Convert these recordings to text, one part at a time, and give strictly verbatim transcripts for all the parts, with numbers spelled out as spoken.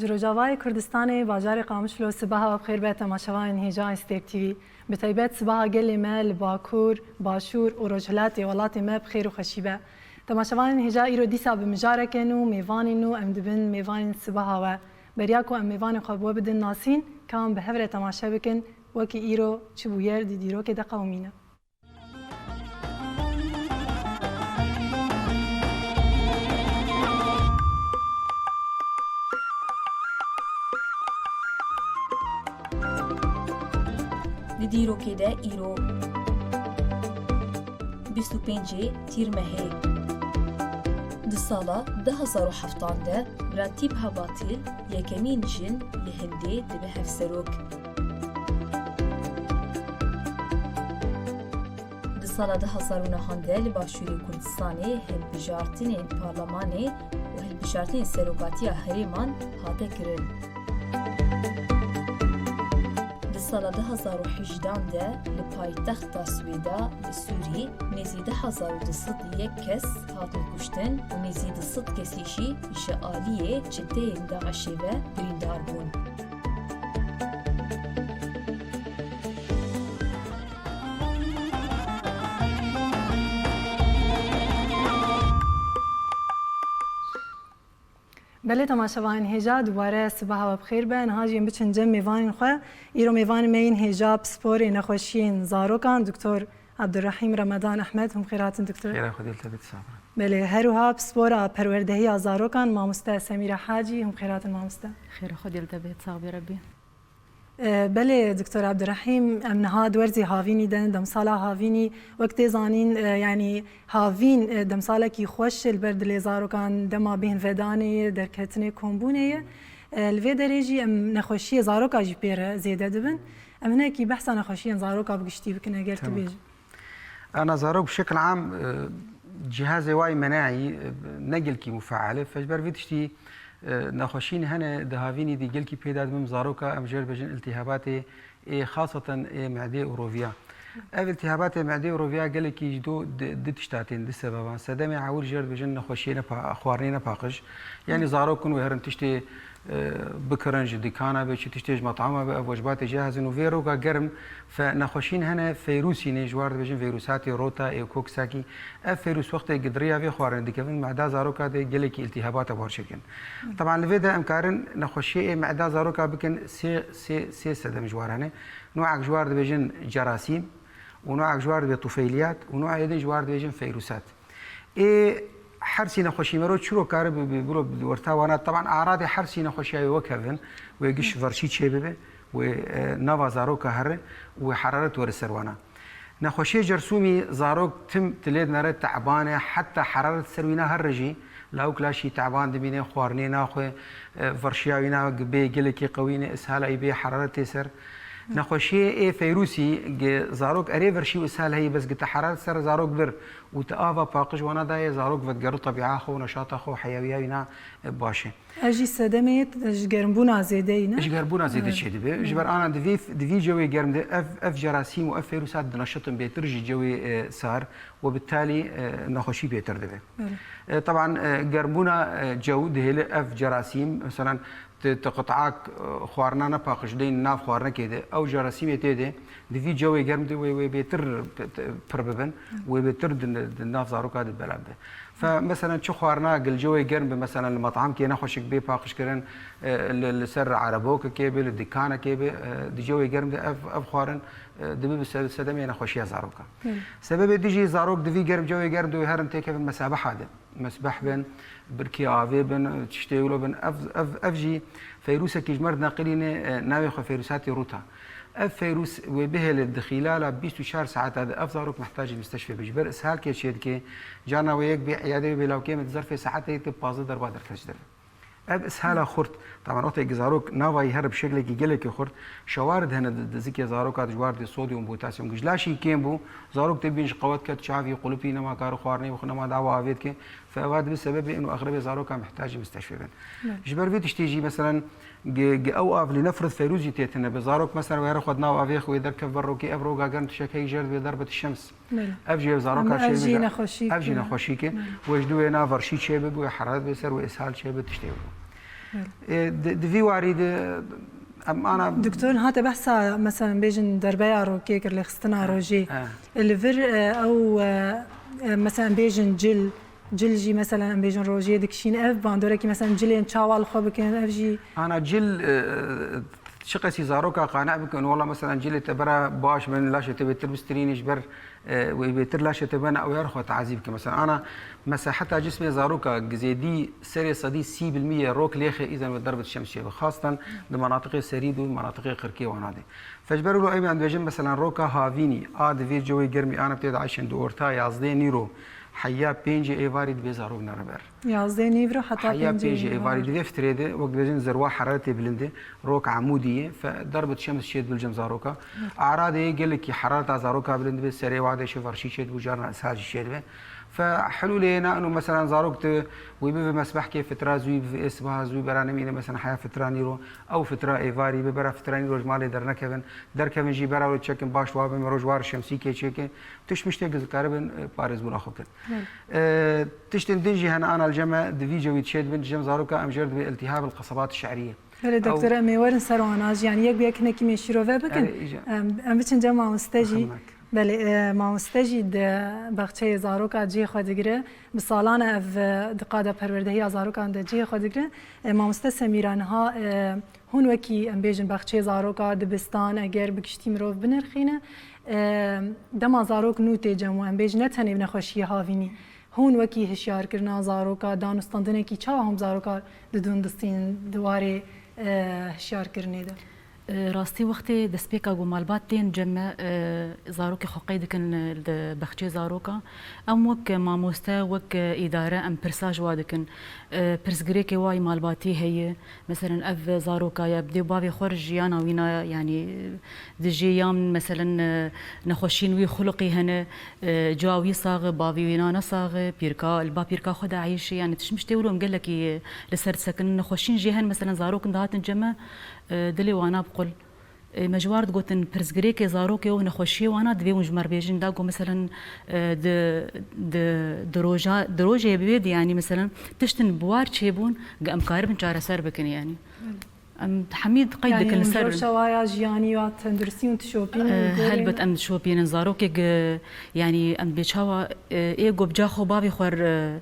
Rojavayê Kurdistanê, bajarê Qamişlo, sibaha we bi xêr be temaşevanên hêja Stêrk T V. Bi taybet sibaha gelê me li Bakur, Başûr û Rojhilatê welatê me bi xêr û xweşî be. Temaşevanên hêja, îro dîsa bi mijareke nû, mêvanê nû em dibin mêvanên sibaha we. Beriya ku em mêvanê xwe bi we bidin nasîn, ka em bi hev re temaşe bikin, wekî îro çi bûyer di dîrokê de qewimîne. Di dîrokê de îro bîst û pêncê Tîrmehê. Di sala du hezar û heftan de Pratîbha Patil, yekemîn jin li Hindê, dibe hevserok. Di sala du hezar û nehan de li Başûrê Kurdistanê hilbijartinên parlemanê û hilbijartinên serokatiya herêman hate kirin. Di sala du hezar û hejdan de li paytexta Swêda li Sûrî nêzî du hezar û du sed û yek kes hatin kuştin û nêzî du sed kesî jî ji aliyê çeteyên DAIŞê ve birîndar bûn. Belê temaşevanên hêja, dubare sibaha we bi xêr be. Niha jî em biçin cem mêvanên xwe. Îro mêvanê me yên hêja pisporê nexweşiyên zarokan, Doktor Abdurrahîm Ramadan Ehmed. Hûn bi xêr hatin, Doktor. Xêra Xwedê li te be, sax be. Belê, her wiha pispora perwerdehiya zarokan, mamoste Semîra Hacî. Hûn bi xêr hatin, mamoste. Xêra Xwedê li te be, sax be Rebî. E, belê, Doktor Abdurrahîm, em niha di werzê havînî de ne, demsala havînî, wek tê zanîn, e, yanî havîn, e, demsalekî xweş li ber dilê zarokan dema bêhn vedanê ye, derketinê kombûnê ye. E, li vê derê jî em nexweşiyê zaroka jî pê re zêde dibin. Em hinekî behsa nexweşiyên zaroka bi giştî bikin, eger tu Tamam. bêjî. Ana zarok bi şekil am, e, cihazê wayî menaî, e, ne gelkî mufeal e. Fe ji ber vê tiştî, e, nexweşîn hene di havînî dî gelkî pêda dibin zaroka em jê re dibêjin iltîhabatê ê xaseten ê medê û roviya. Ev iltîhabatê medê û roviya gelekî ji do di, di tişta tên, di sebeban. Sedemê ewil jê re dibêjin nexweşiyê nepa-, xwarinê nepaqij. Yanî zarok in wê herin tiştê e, bikirin, ji dikana be, çi tiştê ji metama be, ev wecbatê cihazin û vê roga germ fe nexweşîn hene, feyrûsî ne, ji war dibêjin feyrûsatê rota, ê koksakî. Ev feyrûs wextê gidriya vê xwarinê dikevin, meda zaroka de gelekî îltîhabata bar çêkin. Teban li vê de em karin nexweşiyê ê meda zaroka bikin sê, sê, sê sedem ji war hene. Noek ji war dibêjin cerasîm û noek ji war dibê tufeyliyat û noek din ji war dibêjin feyrûsat. Ê hersî nexweşî mero çiro kare bi, bi, biro bi werta wana. Teban aradê hersî nexweşiya wê wek hev in, wê giş verşî çêbibe, wê, e, nava zaroka here, wê heraret were ser wana. Nexweşiyê cersûmî zarok tim tilê dinere teban e, heta heraret ser wîna here jî, lawik laşî teban dimîne, xwarinê naxwe, e, verşiya wîna bê gelekî qewî ne, ishala wî bê heraretê ser. Nexweşiyê ê feyrûsî, gi zarok erê verşî û ishal heyî, bes gi te heraret ser zarok bir, û tu ava paqij wana dayê, zarok vedigeru tebîa xwe û neşata xwe û heyawiya wîna, e, baş e. Ev jî sedemê ji germbûna zêdeyî ne? Ji germbûna zêde Evet. çêdibe. Ji ber ana di vî, di vî cewê germ de ev, ev cerasîm û ev feyrûsat dineşitin bêtir ji cewê, e, sar û bi talî, e, nexweşî bêtir dibe. Evet. E, teban, e, germbûna, e, cew dihêle ev cerasîm, meselan, Ti, ti qit'ak, e, xwarina nepaqij deyn nav xwarinekê de, ew cerasîmê tê de, di vî cewê germ de wê, wê bêtir p-, t-, pir bibin, wê bêtir di, di nav zaroka de bela bibe. Fe, meselen, çi xwarina gil cewê germ bi, meselen, li met'amkê nexweşik bê paqijkirin, e, li, li ser erebokekê be, li dikanekê be, e, di cewê germ de ev, ev xwarin, e, dibe bi se-, sedemê nexweşiya zaroka. Hı. Sebebê dijî zarok di vî germ, cewê germ de wê herin têkevin mesabeha de. Mesbeh bin, birkê avê bin, tiştê wilo bin. Ev, ev, ev jî feyrûsekî ji me re neqilîne, e, navê xwe feyrûsatê rûta. Ev feyrûs wê bihêle di xîlala bîst û çar saeta de ev zarok mihtacî misteşfê be. Ji ber ishalkê çêdike, carna wê yek bê îyadê wê bê lawkê me di zerfê saetê yek de pazdeh derba derket ji derve. Ev ishala xurt, taban wextê ki zarok navayî here bi şeklekî gelekî xurt, şewarid hene di, di zikê zaroka de ji war dê sodyum, potasyum, gijlaşî kêm bû, zarok tê bîn ji qewet ket, çavî, qulipî, nema kar xwarinê bixwe, nema dawa avê dike. Fe eva dibe sebebê û exlebê zaroka mihtacî misteşfê bin. Evet. Ji ber vê tiştê jî, meselen, gi, gi ew av li nefret feyrûzî tê tine be. Zarok, meselen, were xwe di nav avê xwe wê derkev ber rokê, ev roga germ tişek heyî jêr divê derbe ti şems. Belê. Ev jî ev zaroka Ama ev jî çêbî de, nexweşîk ev jî e. nexweşîk e. Belê. Wê ji dû wê nav verşî çêbibe, wê heraret bê ser, wê ishal çêbe, tiştê bû. E, di, di vî warî de em ana Doktor hate behsa, mesela, bêjin derbeya rokê kir, lêxistina rojê. He. Li vir, e, ew, e, e, mesela, em bêjin cil, cil jî, mesela, em bêjin rojê dikişîn. Ev bandorekî, mesela, cilên çawa li xwe bikin, ev jî Ana cil, e, çi qasî zaroka qane bikin, wala, mesela, cilê te bera baş bin, laşê te bêtir bistirînî ji ber, e, wê bêtir laşê te bena ew her xwe tazî bikin. Mesela, ana mesaheta cismê zaroka zêdî serê sedî sî bilmî ye rok lêxe îzen ve derbit şemsiyê bi. Xastan di manatiqê serî de û manatiqê qirkê wana de. Fe ji ber wilo ew em dibêjin, mesela, roka havînî, a di vê cewê germî ana tê de eşin di orta yazdê nîro, heya pêncê êvarî dibê zarok nere ber. Yazdê nîvro heta Heya pêncê pêncê êvarî. Êvarî di vê fitrê de, wek dibêjin, zerwa heraretê bilind e, rok emûdî ye, fe derbit şems şêt bil cem zaroka. Aradê gelekî herareta zaroka bilind dibe, serê wadê şi verşî çêdibe û carna ishal jî çêdibe. Fe hilûlê yê na ino, meselen, zarok tu wî bive mesbehkê fitra zû, bive êsbaha zû, bera nemîne, meselen, heya fitra nîro, ew fitra êvarî bi, bera fitra nîro ji malê dernekevin, derkevin jî bera wê çekin, baş wa bin, roj war şemsîkê çêkin, tişt miştê ki zikaribin, e, parêzbûna xwe bikin. Belê. E, tiştên din jî hene ana li cem me di vî cewî çêdibin, di cem zaroka em jêr dibê iltihab el qesebat şe'riyê. Belê, Ew doktor, em ê werin ser wana jî, yanî yek bi yek hinekî mê şîrove bikin. Erê, îca. Em, em biçin cem mamoste jî. Rehim mek. Belê, e, mamoste jî di baxçeyê zaroka cihê xwe digire. Bi salan e ev, e, di qada perwerdehiya zarokan de cihê xwe digire. E, mamoste Semîra, niha, e, hûn wekî, em bêjin, baxçeyê zaroka, dibistan, eger bi giştî mirov binirxîne, e, dema zarok nû tê cem û, em bêjin, ne tenê bi nexweşiyê havînî, hûn wekî hişyarkirina zaroka, danûstandinekî çawa hûn bi zaroka didûn distînin di warê, e, hişyarkirinê de? E, rastî wextê destpêka ku malbat tên cem me, e, zarokê xwe qey dikin, e, li baxçeyê zaroka. Em wek mamoste, wek, e, îdare em pirsa ji wa dikin. E, pirsgirêkê wa yî malbatî heye. Meselen, ev zaroka ye, bi dê bavê xwe re jiyana wî na, yanî, dijê yan, meselen, e, nexweşiyên wî xuluqî hene, e, ca wî sax e, bavê wî na ne sax e, pîrka, li ba pîrka xwe de eyşê, yanî tişt miştê wilo em gelekî, e, li ser disekinin. Nexweşiyên jê hene, meselen, zarokin dihatin cem me, e, dilê wana bi qul. E, me ji war digotin, pirsgirêkê zarokê û nexweşiyê wana divê hûn ji me re bêjin, da ku, meselen, e, di, di, di roja, di rojê bi wê de, yanî, meselen, tiştin bi war çêbûn, ge em karibin çareser bikin, yanî. Em hemî qeyd Yanî, dikin li hûn ser rewşa wa ya jiyanî ya tenduristî hûn dişopînin, E, gorên? Helbet em dişopînin. Zarokek, e, yanî, em bê çawa, e, ê ku bi ca xwe bavê xwe re,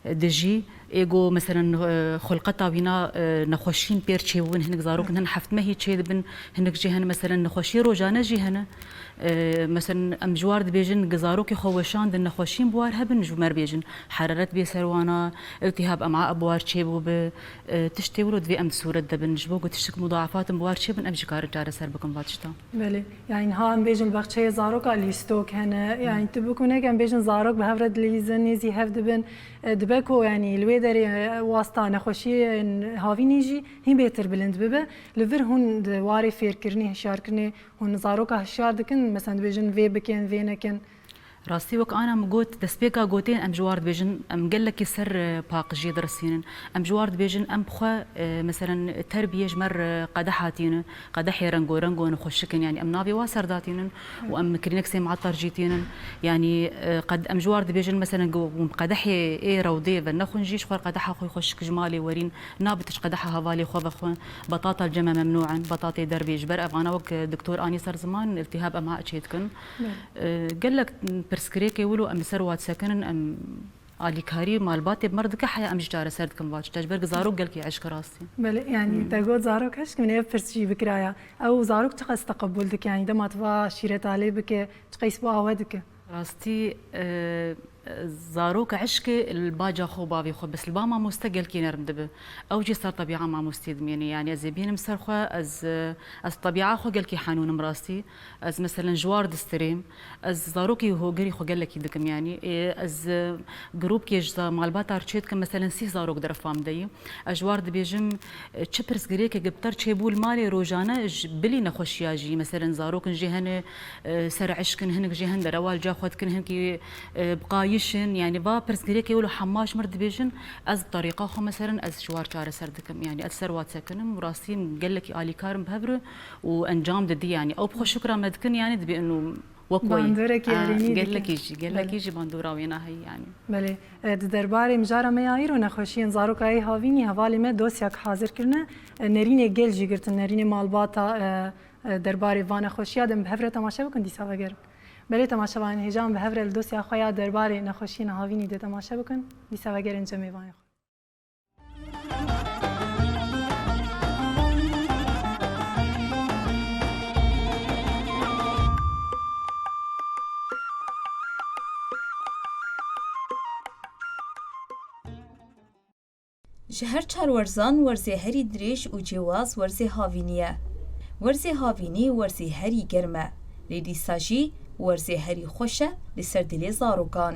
e, dijî, ê ku, meselen, e, xulqeta wîna, e, nexweşiyên pêr çêbûn, hinek zarok hin heft mehî çêdibin, hinek jî hin, meselen, nexweşiyê rojane jî hene. E, meselen, em ji war dibêjin, gi zarokê xwe weşandin, nexweşiyên bi war hebin, ji me re bêjin. Heraret bê ser wana, iltihab em'a bi war çêbû bi, e, tiştê wilo divê em di sûret de bin. Ji bo ku tiştik mudaafat in bi war çêbin, em jî karin çareser bikin va tişta. Belê. Yani, niha em bêjin baxçeyê zaroka lîstok hene. Yani, tu bikûnek em bêjin zarok bi hev re dilîzin, nêzî hev dibin. E, dibe ku, yani, li wê derê, e, wasta nexweşiyên havînî jî hîn bêtir bilind bibe. Li vir hûn di warê fêrkirinê, hişyarkirinê hûn zaroka hişyar dikin? Mesela dibêjin vê bikin, vê nekin. Rastî wek ana min got, destpêka gotê em ji war dibêjin, em gelekî ser, e, paqijiyê dirisînin. Em ji war dibêjin, em bi xwe, e, meselen, terbiyê ji me re qedeha tînin, qedehê rengorengo nexweşik in, yanî em navê wa ser datînin û em kilineksê me'etar jî tînin. Yanî, e, qed-, em ji war dibêjin, meselen, ku hûn qedehê ê rewdê venexwin jî, ji xwe re qedeha xwe xweşik ji malê werîn, nabe tu ji qedeha hevalê xwe vexwe. Betata li cem me memnû in, betatê derbê. Ji ber ev ana wek, e, doktor anî ser ziman, iltihab em'a çê dikin. Belê. E, gelek pirsgirêkê wilo em li ser wa disekinin, em alîkarî malbatê bi me re dike heya em jî çareser dikin va tişta. Ji ber ku zarok gelkî eşq rastî. Belê, yani, Hmm. te got zarok eşq, min ev pirs jî bikiraya. Ew zarok çiqas teqebûl dike, yani, dema tu va şîreta lê bike, çiqas bo awe dike? Rastî, e, zarok eşkê li ba ca xwe û bavê xwe, bes li ba mamoste gelkî nerm dibe. Ew jî ser tebîa mamostê dimêne. Yani, ez ê bînim ser xwe, ez, e, ez tebîa xwe gelkî henûn im rastî. Ez, meselen, ji war distirêm. Ez zarokî hogirî xwe gelekî dikim, yanî, ê, ez, e, grûpkê ji za-, malbata re çê dikim, meselen, sîh zarok derefa min de yî. Ez ji war dibêjim, e, çi pirsgirêkek bi te re çêbû li malê rojane ji bilî nexweşiya jî, meselen, zarokin jê hene, e, ser eşk in, hinek jê hene derewa li ca xwe dikin, hinkî, e, bi qayîş in, yanî, va pirsgirêkê wilo hema ji min re dibêjin, ez bi terîqa xwe, meselen, ez ji war çareser dikim, yanî, ez ser wa disekinim û rastî gelekî alîkar im bi hev re. û encam didî, yanî ew bi xwe şikra me dikin, yanî dibê ino Wek we yî. Bandorekî erênî dike. Gelekî jî, gelekî jî bandora wêna heyî yanî. Belê. E, di derbarê mijara me ya îro nexweşiyên zaroka ê havînî hevalê me dosyek hazir kirine. E, nerînê gel jî girtin, nerînê malbata, e, e, derbarê va nexweşiya de em bi hev re temaşe bikin, dîsa vegerin. Belê temaşevanên hêja em bi hev re li dosya xwe ya derbarê nexweşiyên havînî de temaşe bikin, dîsa vegerin cem mêvanê xwe. Ji her çar werzan werzê herî dirêj û cêwaz werzê havînî ye. Werzê havînî werzê herî germ e, lê dîsa jî werzê herî xweş e li ser dilê zarokan.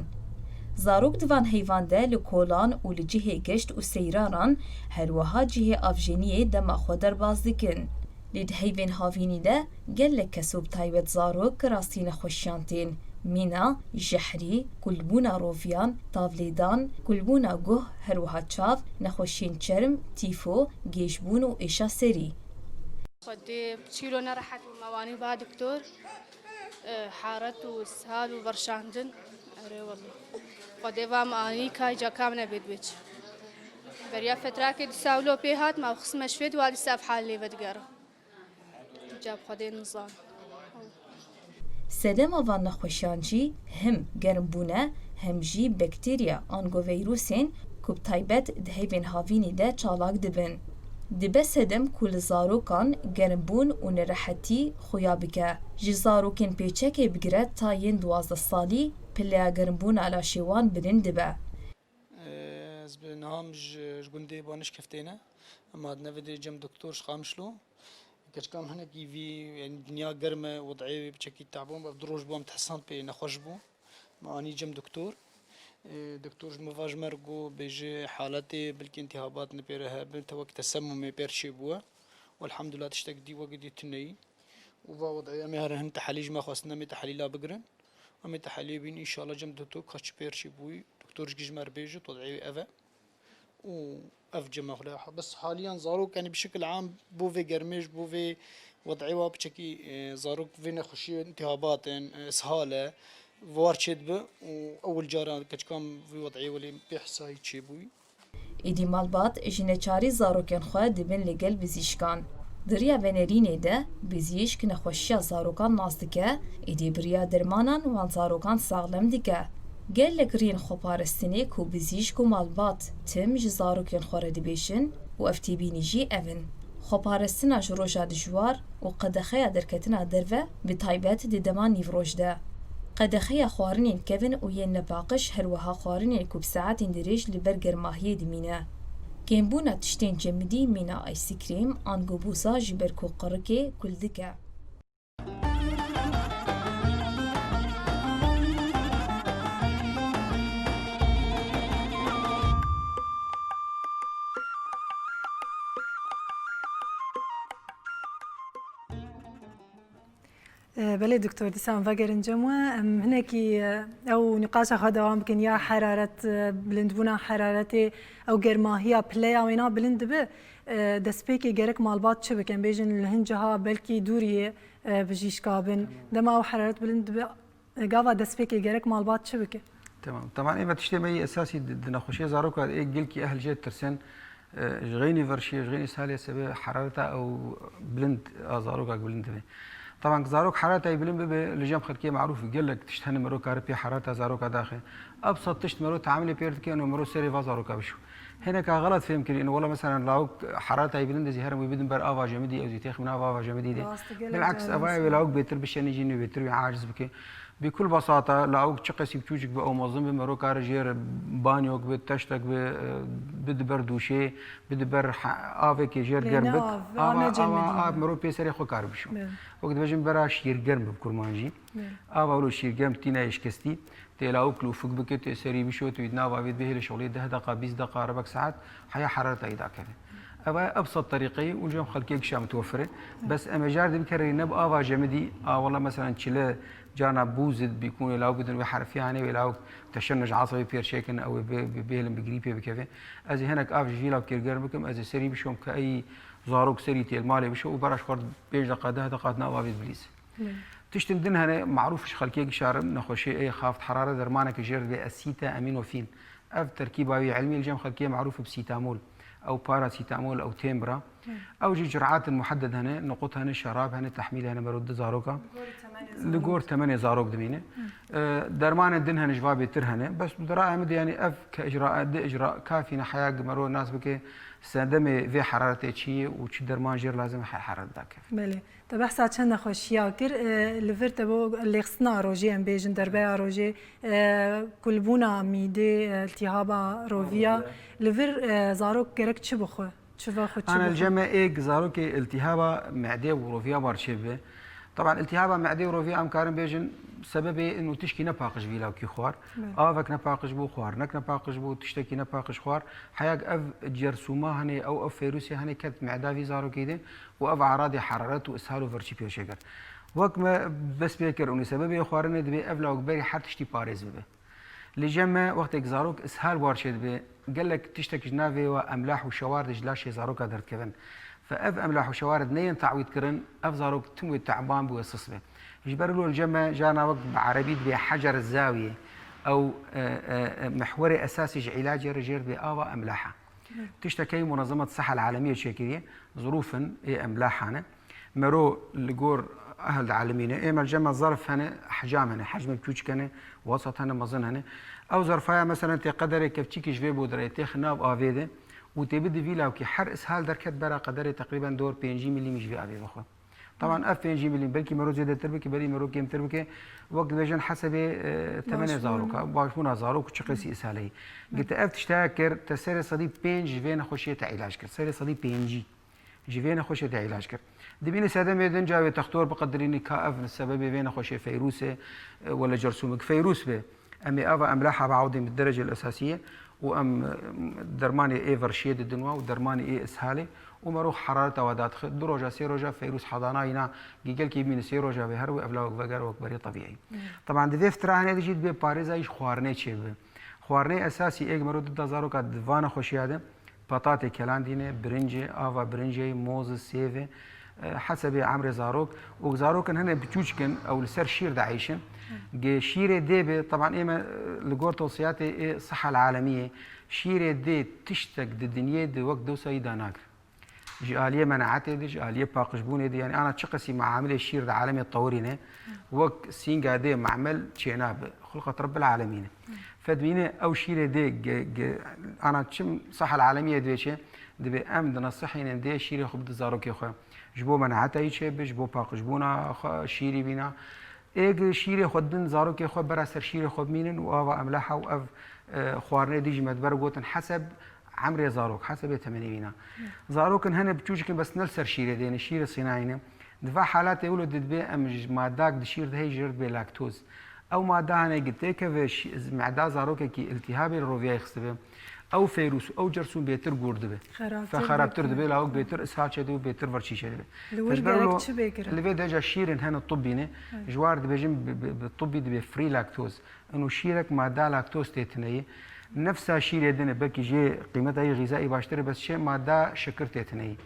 Zarok di van heyvan de li kolan û li cihê geşt û seyranan, her wiha cihê avjeniyê dema xwe derbas dikin. Lê di heyvên havînî de gelek kes û bi taybet zarok rastî nexweşiyan tên. Mîna, jehrî, kulbûna roviyan, tavlêdan, kulbûna guh, her wiha çav, nexweşiyên çerm, tîfo, gêjbûn û êşa serî. Xwedê çîro nerehet bû, me wanî ba doktor, e, hararet û ishal û verşandin. Erê wele. Xwedê va me anî kay ca kam nebê dibê çi. Beriya fetrakê dîsa wilo pê hat, me xistme şwêd, wa dîsa ev hal lê vedigere. Cab Xwedê nizan. Sedema van nexweşiyan jî him germbûn e, hem jî bakterya ango veyrûsên ku bi taybet di heyvên havînî de çalak dibin. Dibe sedem ku li zarokan germbûn û nerehetî xuya bike. Ji zarokên pêçekê bigire ta yên duwazdeh salî pileya germbûna laşê wan bilind dibe. Ez bi niha min ji, ji gundê Baniş Keftê ne. Em hatine vê dê cem doktor ji Qamişlo. Keçika em hinekî vî, yanî dinya germ e, wed'ê wê piçekî te'ban bû, ev du roj bû em dihesand pê nexweş bû. Me anî cem doktor. Ê, doktor ji me va ji me re got, bêje haletê belkî iltihabat ne pê re hebin, te wek tesemumê pê re çêbûye. Welhamdulillah tiştek dî wek dî tune yî. Û va wed'ê em ê here hin tehelî ji me xwestin, em ê tehelîla bigirin. Em ê teheliyê bîn, înşallah cem doktor ka çi pê re çêbûyî, doktor ji gî ji me re bêje, wed'ê wê ev e. Û ev cem e xwe lê. Bes haliyan zarok, yanî bi şekil am bo vê germê ji bo vê wed'ê wa piçekî, e, zarok vê nexweşiyê iltihabat in, e, ishal e, war çêdibe û ewil cara keçika em vê wed'ê welê bêhsayî çêbûyî. Êdî malbat ji neçarî zarokên xwe dibin li gel bizîşkan. Di riya venerînê de bizîşk nexweşiya zarokan nas dike, êdî bi riya dermanan wan zarokan saxlem dike. Gelek riyên xweparastinê ku bizîşk û malbat tim ji zarokên xwe re dibêjin û ev têbînî jî ev in. Xweparastina ji roja dijwar û qedexeya derketina derve, bi taybet di dema nîvroj de. Qedexeya xwarinên kevin û yên nepaqij, her wiha xwarinên ku bi saetên dirêj li ber germahiyê dimîne. Kêmbûna tiştên cemidî mîna ayskrîm, ango bûza ji ber ku qirikê kul dike. E, belê doktor, dîsa em vegerin cem we. Em hinekî, e, ew nîqaşa xwe dewam bikin. Ya heraret, e, bilindbûna heraretê, ew germahiya pileya wêna bilind dibe. E, destpêkê gerek malbat çi bikin? Bêjin li hin ciha belkî dûriyê, e, bijîşka bin. Dema ew heraret bilind dibe, e, gava destpêkê gerek malbat çi bike? Tamam. Teban ê me tiştê me yî esasî di, di nexweşiyê zaroka ê gelkî ehl jê tirsin. E, ji xeynî verşiyê, ji xeynî salê sebe herareta ew bilind a zarokak bilind dibe. Teban zarok herareta wî bilind bibe, li cem xelkê marûf gelek tişt hene mero kare pê herareta zaroka daxe. Ebsat tişt mero teamilê pê dike, eno mero serê va zaroka bişo. Hineka xelet fêm kirî, eno wela mesela lawik herareta wî bilind e, zî herin wî bidin ber ava jemidî, ew zî têxmîna ava jemidî de. Rast, gelek Bil'eks, carî evaya wê lawik bêtir bişenî jî nê bêtir wî aciz bike. Bi kul basata, lawik çi qesî biçûcik bi ew mezin bi, mero kare jê re banyok bi, teştek bi, e, bidi ber dûşê, bidi ber ha-, avekê jê re germ bik. Ava, ava, av mero pê serê xwe kar bişo. Wek dibêjin bera şîrgerm bi kurmancî. Ava wilo şîrgerm tîna yê şikestî, tê lawik lûfik bike, tê serî bişo, tu wî di nav avê dibê hêlê şolê deh deqa, bîst deqa, rebek saet, heya herareta wî dakeve. Eva ebsat terîqeyê û cem xelkê gişa mitwefir e. Bes em ê jar dibikere ne bi ava jemidî, a wela mesela çile, Carna bû zid bîkûn wê lawik bidin wê herfiyanê, wê lawik teşennuc asabî pêr çêkin, ew ê bi, bi, bêlin bi grîpê bikeve. Ez ê hinek av ji vî lawikê germ bikim, ez ê serî bişom ke ey zarok serî têl malê bişo û bera ji xwe pênc deqa, deh deqa di nav avê bilîz. Belê. Tiştên din hene, marûf ji xelkê gişarim, nexweşiyê ê xaft herare dermaneke jêr dibê esîte amînofîn. Ev terkîba wî ilmî li cem xelkê marûf bi sîtamol, ew parasîtamol, ew tembra. Ew jî curatin muhedded hene, niqut hene, şerab hene, tehmîl hene, mero di zaroka. Li gor temenê zarok dimîne. E, dermanên din hene, ji va bêtir hene. Bes di raya me de, yanî ev ke icra, di icra kafî ne, heya gi mero nas bike, sedemê vê heraretê çi ye û çi derman jêr lazim e, he-, heraret dakeve. Belê. Te behsa çend nexweşiya kir. E, li vir te bo lêxistina rojê, em bêjin derbeya rojê, e, kulbûna mîdê, e, iltihaba roviya. Roviya. Li vir, e, zarok gerek çi bixwe? Çi vexwe, çi Ana bixwe? Li cem me êk zarokê iltihaba medê û roviya bar çêbibe. Taban iltihaba medê û roviya em karin bêjin sebebê ino tişkî nepaqij vî lawkî xwar. Belê. Avek nepaqij bû, xwarinek nepaqij bû, tiştekî nepaqij xwar. Heyak ev cersûma hene, ew, ev feyrûsê hene ket meda vî zarokê de. û ev aradê heraret û ishal û virçî pêşê kir. Wek me bes pê kir, û sebebê xwarinê dibê ev lawik berî her tiştî parêz bibe. Li cem me wextêk zarok ishal war çêdibe, gelek tiştek ji navê wa emlah û şewar de ji laşê zaroka derdikevin. Fe ev emlah û şewar di neyên tawîd kirin, ev zarok tim wê teban bi wê sis be. Ji ber wilo li cem me carna wek bi erebî dibê hecer zawiyê, ew, e, e, e, mihwerê esasî ji îlacê re jêr dibê ava emlaha. Tiştekî Munezemet Sehel Alemiyê çêkiriye, zirûfin ê emlahane. Mero li gor ehl dialimîne. Ê me li cem me zerf hene, ehcam hene, hecmê biçûçik hene, wesat hene, mezin hene. Ew zerfaya, meselen, tê qederê kevçîkî ji vê bodirê têxe nav avê de û tê bide vî lawkî, her ishal derket bera qederê teqrîben dor pêncî milîmî ji vê avê bixwe. Taban ev pêncî milîm, belkî mero zêdetir bike, belkî mero kêmtir bike. Wek dibêjin hesebê, e, temenê Başbûn. zaroka, başbûna zarok û çi qesî îsal heyî. Gite ev tiştaya kir, te serê sedî pênc ji vê nexweşiyê te îlac kir. Serê sedî pêncî ji vê nexweşiyê te îlac kir. Dibînî sedemê din ca wê textor biqedirînî ka ev sebebê vê nexweşiyê feyrûs e, e, wele cersûmik feyrûs be. Em ê ava emlaha biawdên bi derecê esasî ye û em, em, dermanê ê verşiyê didin wa û dermanê ê ishalê û mero herareta wa dadixe. Du roja, sê roja feyrûs hedana îna, gîgelkî bîne sê roja vê her wê evla wek veger wek berê tebîî. Hmm. Teban di vê fitra hene de jî dibê parêza jî xwarinê çêbibe. Xwarinê esasî êk mero dida zaroka di va nexweşiya de, Petatê kelandîne, birincê, ava birincê, moz, sêve, e, hesebê emrê zarok. Û zarokin hene biçûçik in, ew li ser şîr dieyşin. Ge şîrê dê be, teban ê me, e, li gor tewsiyatê ê Sehel Alemiyê, şîrê dê tiştek di dinyê de wek dewsa yî danagir. Ji aliyê menaetê de, ji aliyê paqijbûnê de, yanî ana çi qesî meamilê şîr di alemê tewirî ne, wek sînga dê meamil çênabe. Xulqet Rebbil Alemîn e. Fedmîne ew şîrê dê ge-, ge-, ana çim Sehel Alemiyê dibê çi? Dibê em dinesihînin dê şîrê xwe bide zarokê xwe. Ji bo menaeta yî çêbe, ji bo paqijbûna xwe şîrî bîna. Ê ge şîrê xwe din zarokê xwe bera ser şîrê xwe bimînin û ava emlaha û ev, e, xwarinê dî ji me diber gotin heseb emrê zarok, hesebê temenê wîna. Zarokin hene biçûçikin bes ne li ser şîrê dêne, şîrê sînayî ne. Di va halatê wilo de dibê em ji madak di şîr de heyî jêr dibê laktoz. Ew mada hene gi têkeve şî-, meda zarokekî iltîhabê li roviyayê xistibe, ew feyrûs û ew cersûm bêtir gûr dibe. Xerabtir Fe xerabtir dibe. dibe, lawik bêtir ishal çêdibe û bêtir verçî çêdibe. Li wir Fe ji ber gerek wilo çi bê kirin? Li vê dereca şîrên hene tibbî ne. Evet. Ji war dibêjin bi, bi, bi tibbî dibê free laktoz. Ino şîrek mada laktoz tê tineyî. Nefsa şîrê din e, belkî jê qîmeta yê xîzayî baştir e, bes çi mada şekir tê tineyî.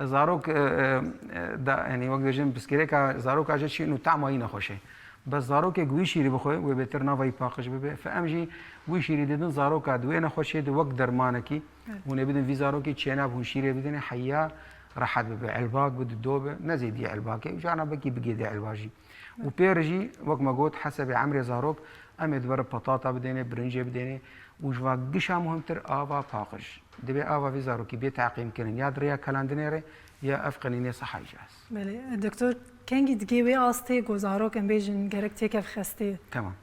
Zarok, e, e, e, da, yanî wek dibêjin, piskirêka zaroka jê çi ino tama yî nexweş e. Bes zarokek wî şîrî bixwe, wê bêtir nava yî paqij bibe. Fe em jî wî şîrî didin zaroka di wê nexweşiyê de wek dermanekî. Evet. Hûn ê bidin vî zarokî çênabe hûn şîrê bidinê, heya rehet bibe. Elbak bi dido be, ne zêdiyê elbakê. Carna belkî bigê dê elbajî. Û pêr jî, wek me got, hesebê emrê zarok, em ê di ber re petata bidêne, birincê bidêne û ji va gişa muhimtir ava paqij. Divê ava vî zarokî bê teqîmkirin, ya di rêya kelandinê re, ya ev qenînê sehayî jî hest. Belê, doktor, kengî digê wê astê ku zarok em bêjin gerek têkev xestê? Temam.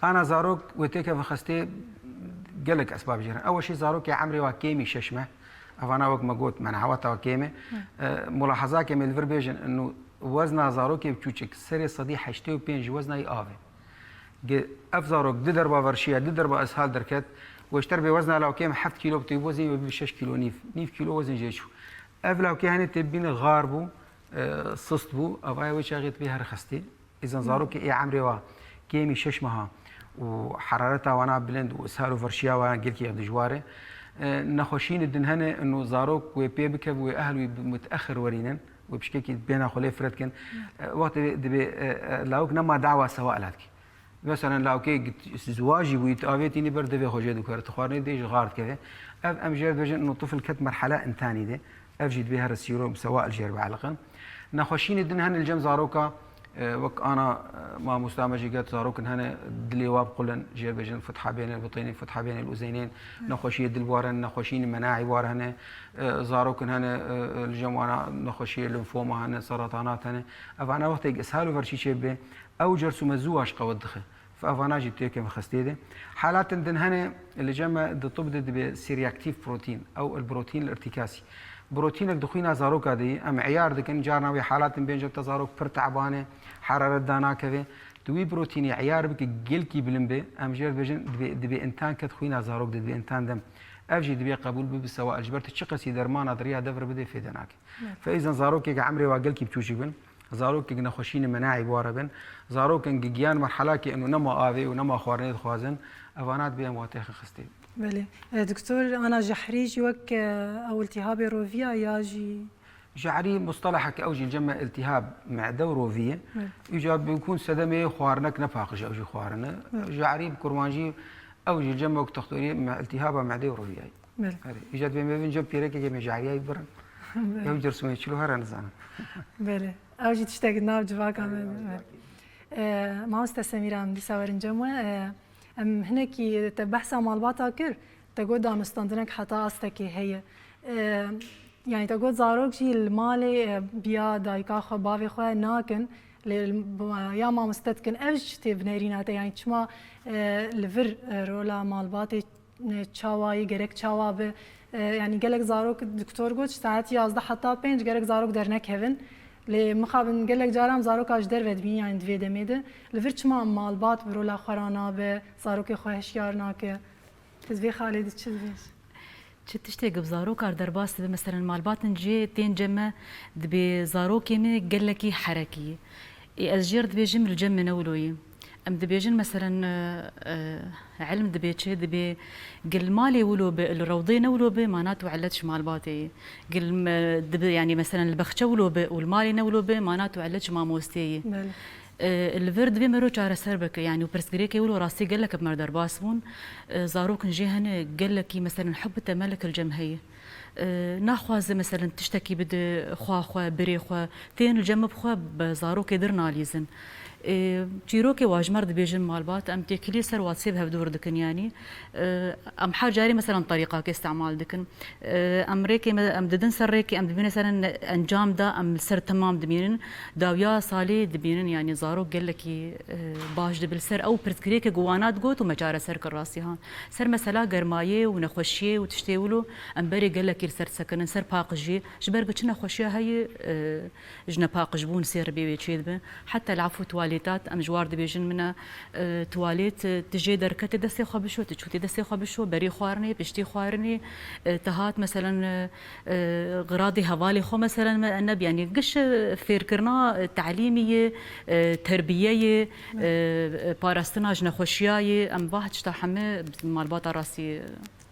Ana zarok wê têkev xestê gelek esbab jê re. Ew jî zarokê emrê wa kêmî şeş meh, evana wek me got, menaweta wa kêm e. Hı. E, mulahazakê me li vir bêjin, inu Wezna zarokê biçûçik serê sedî heştê û pênc ji wezna yî av e. Ge-, ev zarok di derba verşiya, di derba ishal derket, weşter bê wezna lawkê em heft kîlo bi tê wezin wê bibî şeş kîlo nîv. Nîv kîlo wezin jê çû. Ev lawkê henê tê bîne xar bû, e, sist bû, evaya wê çaxê dibê her xestê. Îzan zarokê ê emrê wa kêmî şeş meha û herareta wana bilind û ishal û verşiya wana gelkî dijwar e. E, nexweşînê din hene, ino zarok wê pê bikeve, wê ehl wî bi muteexir werînin. Wê pişkekî bêhna xwe lê fire dikin. E, wextê dibê, e, e, lawik nema dawa sewa ela dikî. Meselen lawkê ziwajî bûyî, tu avêtînî ber divê xwe jê dikare, tu xwarinê dê ji xar dikeve. Ev em jê re dibêjin ino tifl ket merhela întanî de. Ev jî dibê here sîro sewa el jê re bieliqin. Nexweşînê din hene li cem zaroka, e, wek ana, e, mamosta me jî got, zarokin hene dilê wa bi qul in, jê re bêjin fitha bênê bitînî, fitha bênê uzeynên, nexweşiyê dil war hene, nexweşînê menaî war hene, e, zarokin hene, e, e, li cem wana nexweşiyê limfoma hene, seratanat hene. Evana wextê ishal û verçî çêbibe, ew cersûme zû wa ji qewet dixe. Evana jî têke xistê de. Halatin din hene, li cem me di tib de dibê C-reaktif protein, ew el protein el-irtikasî. Proteînek di xwîna zaroka de ye, em eyar dikin, carna wê halatin bên cem te zarok pir teban e, heraret danakeve. Tu wî proteînê eyar bike, gelkî bilind be, em jê re dibêjin, dibê, dibê întan ket xwîna zarok de, dibê întan dem. Ev jî dibê qebûl bibe sewa el ji ber tu çiqasî dermana di riya dev re bidê fêde nake. Evet. Feîzan zarokek emrê wa gelkî biçûçik bin, zarokek nexweşînê menaî bi wa re bin, zarokên gigiyan merhelakê ino nema avê û nema xwarinê dixwazin, evana dibê em wa têxe xistê. Belê. E, doktor, ana jehrî jî wek, e, ew iltîhabê roviya ya jî? Jehrî mustelehek ew jî li cem me iltîhab mede û rovî ye. Evet. Îca bikûn sedemê xwarinek nepaqij e, ew jî xwarine. Evet. Jehrî bi kurmancî ew jî li cem me wek textorî me iltîhaba mede û roviyayî. Belê. Erê, îca dibê me bin cem pêrekekê me jehriyayî birin. Belê. Ew cersûmê çilo here nizanim. Belê. Ew jî tiştek nav civaka me. Erê, belê. Ee, mamoste Semîra, em dîsa werin cem we. Ee, em hinekî te behsa malbata kir, te got danûstandinek heta astekê heye. Ee, yani te got zarok jî li malê, e, biya dayika xwe, bavê xwe nakin, lê ya mamoste dikin. Ev ji tê binêrîna te, yani çima, e, li vir, e, rola malbatê çawa yî, gerek çawa bi, e, yanî gelek zarok, doktor got, ji saet yazdeh heta pênc gerek zarok dernekevin. Lê mixabin gelek caran zaroka ji derve dibîn, yanî di vê demê de. Li vir çima malbat bi rola xwe re nabe, zarokê xwe hişyar nake? Tu di vê xalê de çi dibêjî? Çi tiştê ku bi zarokar derbas dibe, meselen malbatin cihê tên cem me, dibê zarokê me gelekî herekî. Ê ez jê re dibêjim li cem me ne wilo ye. Em dibêjin, meselen, e, e, ilm dibê çi? Dibê gil malê wilo be, li rewdê ne wilo be, mana tu elet ji malbatê yî. Gil me, dibe, yanî, meselen, li bexçe wilo be û li malê ne wilo be, mana tu elet ji mamostê yî. Belê. E, li vir divê mero çareser bike, yanî, û pirsgirêkê wilo rastî gelek bi me re derbas bûn. E, zarokin jê hene, gelekî, meselen, hub temelek li cem heye. E, naxwaze, meselen, tiştekî bide xwa xwe, birê xwe, tên li cem bi xwe bi zarokê dir nalîzin. E, çîrokê wa ji me re dibêjin malbat, em têkilî ser WhatsApp hevdûr dikin, yanî, e, em her carî, meselen, terîqakê îstemal dikin. E, em rêkê me, em didin ser rêkê, em dibînin ser encam da, em li ser temam dibînin. Dawiya salê dibînin, yanî, zarok gelekî, e, baş dibe li ser ew pirsgirêkê ku wana digot û me çareser kir rastî ha. Ser mesela germayê û nexweşiyê û tiştê wilo em berê gelekî li ser disekinin, ser paqijî, ji ber ku çi nexweşiya heye, e, ji nepaqijbûn sê ribê wê çêdibe. Heta li efû tuwalêtat, em ji war dibêjin min e, e, tuwalêt, e, tu jê derketê destê xwe bişo, tu çûtê destê xwe bişo, berî xwarinê, piştî xwarinê, e, te hat, meselen, e, e, xiradê hevalê xwe, meselen, me neb, yanî giş, e, fêrkirina, e, telîmî ye, e, terbiyeyê, e, e, parastina ji nexweşiyayê, em va tişta heme malbata rastî, e,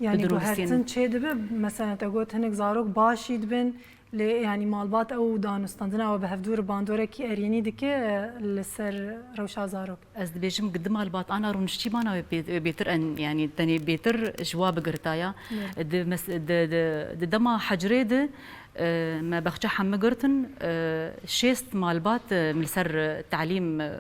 Yanî biduristînin. Guhertin çê dibe, mesela te got hinek zarok baş jî dibin, lê yanî malbat ew danûstandina we bi hevdû re bandorekî erênî dike, e, li ser rewşa zarok. Ez dibêjim, di malbat ana rûniştî bana wê bê-, bêtir en, yanî tenê bêtir ji wa bigirtaya. Evet. Di mes-, di, di, di dema hecrê de, e, me bexçe hemî girtin, e, şêst malbat, e, li ser, e, telîm, e,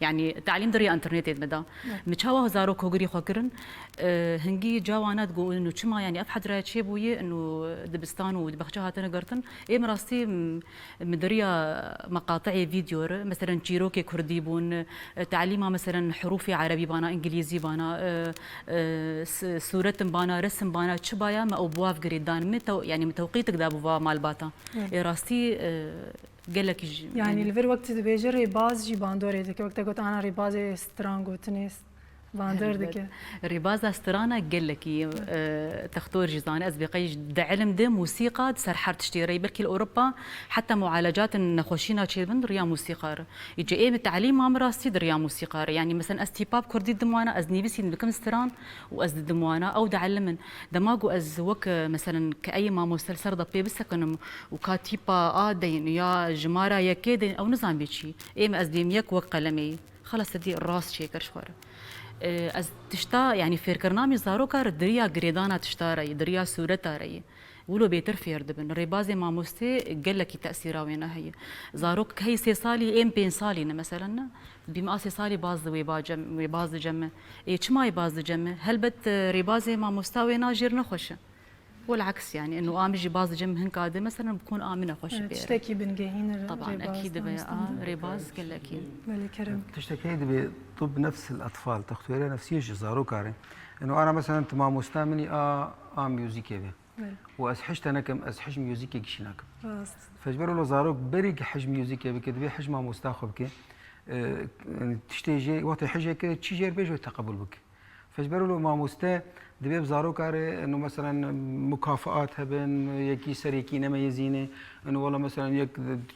Yanî, telîm di riya înternetê de me da. Evet. Mi çawa zarok hogirî xwe kirin? E, hingî cawana digot, û çima, yanî, ev hedre çêbûye, û dibistan û di bexçe hatine girtin. Ê min rastî, m-, mi di riya meqateyê vîdeo re, meselen, çîrokê kurdî bûn, e, telîma, meselen, hurûfê erebî bana, îngilîzî bana, e, e, s-, sûretin bana, resim bana, çi baya, me ew bi wa girê dan. Mi tew-, yanî, mi tewqîtik da bi va malbata. Evet. Ê rastî, e, Gelekî jî, Yanî yanî li vir wek tu dibêjî rêbaz jî bandorê dike. Wek te got ana rêbazê stran gotinê, s-, Bandor dike. Rêbaza strana gelekî, e, textor jî zane. Ez bê qey di ilim de, mûsîqa, di ser her tiştê re ye. Belkî li Ewropa heta mualecat nexweşîna çêdibin di riya mûsîqa re. Îca ê min telîma min rastî di riya mûsîqa re. Yanî, mesela, ez tîpa bi kurdî didim wana, ez nivîsî dikim stran û ez didim wana, ew dielimin. Dema ku ez wek, e, mesela, ke ey mamoste li ser de pê bisekinim û ka tîpa a deyin ya jimara yekê deyin, ew nizan bê çi. Ê min ez dêm yek wek qelemê. Xelas, te dî rast çêkir ji xwe re. E, ez tişta, yanî fêrkirina min zaroka re di riya girêdana tişta re ye, di riya sûreta re ye. Wilo bêtir fêr dibin. Rêbazê mamostê gelekî tesîra wêne heye. Zarok heyî sê salî, êm pênc salî ne, meselen ne. Dibî me a sê salî baz di wê ba cem, wê baz di cem me. Ê çima yê baz di cem me? Helbet, e, rêbazê mamosta wêna jêr nexweş e. Wal aks, yanî, eno a min jî baz di cem hinka de, meselen, bikun a min nexweş Evet, bê. Tiştekî bingehîn e, Taban, rêbaz ekîd be, daniştin a, de. Rêbaz gelekî. Belê, kerem. Tiştek heye dibê tu bi nefsil etfal, textwêrê nefsiyê ji zaroka re. Eno ana, meselen, tu mamosta min î a, a muzîkê be. Belê. Û ez hişte nekim, ez hij muzîkê gişî nakim. Rast. Fecber wilo zarok berî ki hij muzîkê bike, dibê hij mamosta xwe bike. E, tiştê jê, wextê hijê kir, çi jêr bê jê teqebul bike. Fecber wilo mamoste dibê bi zaroka re, eno, meselen, mukafaat hebin, yekî ser yekî nemeyizîne, eno, wela, meselen, yek,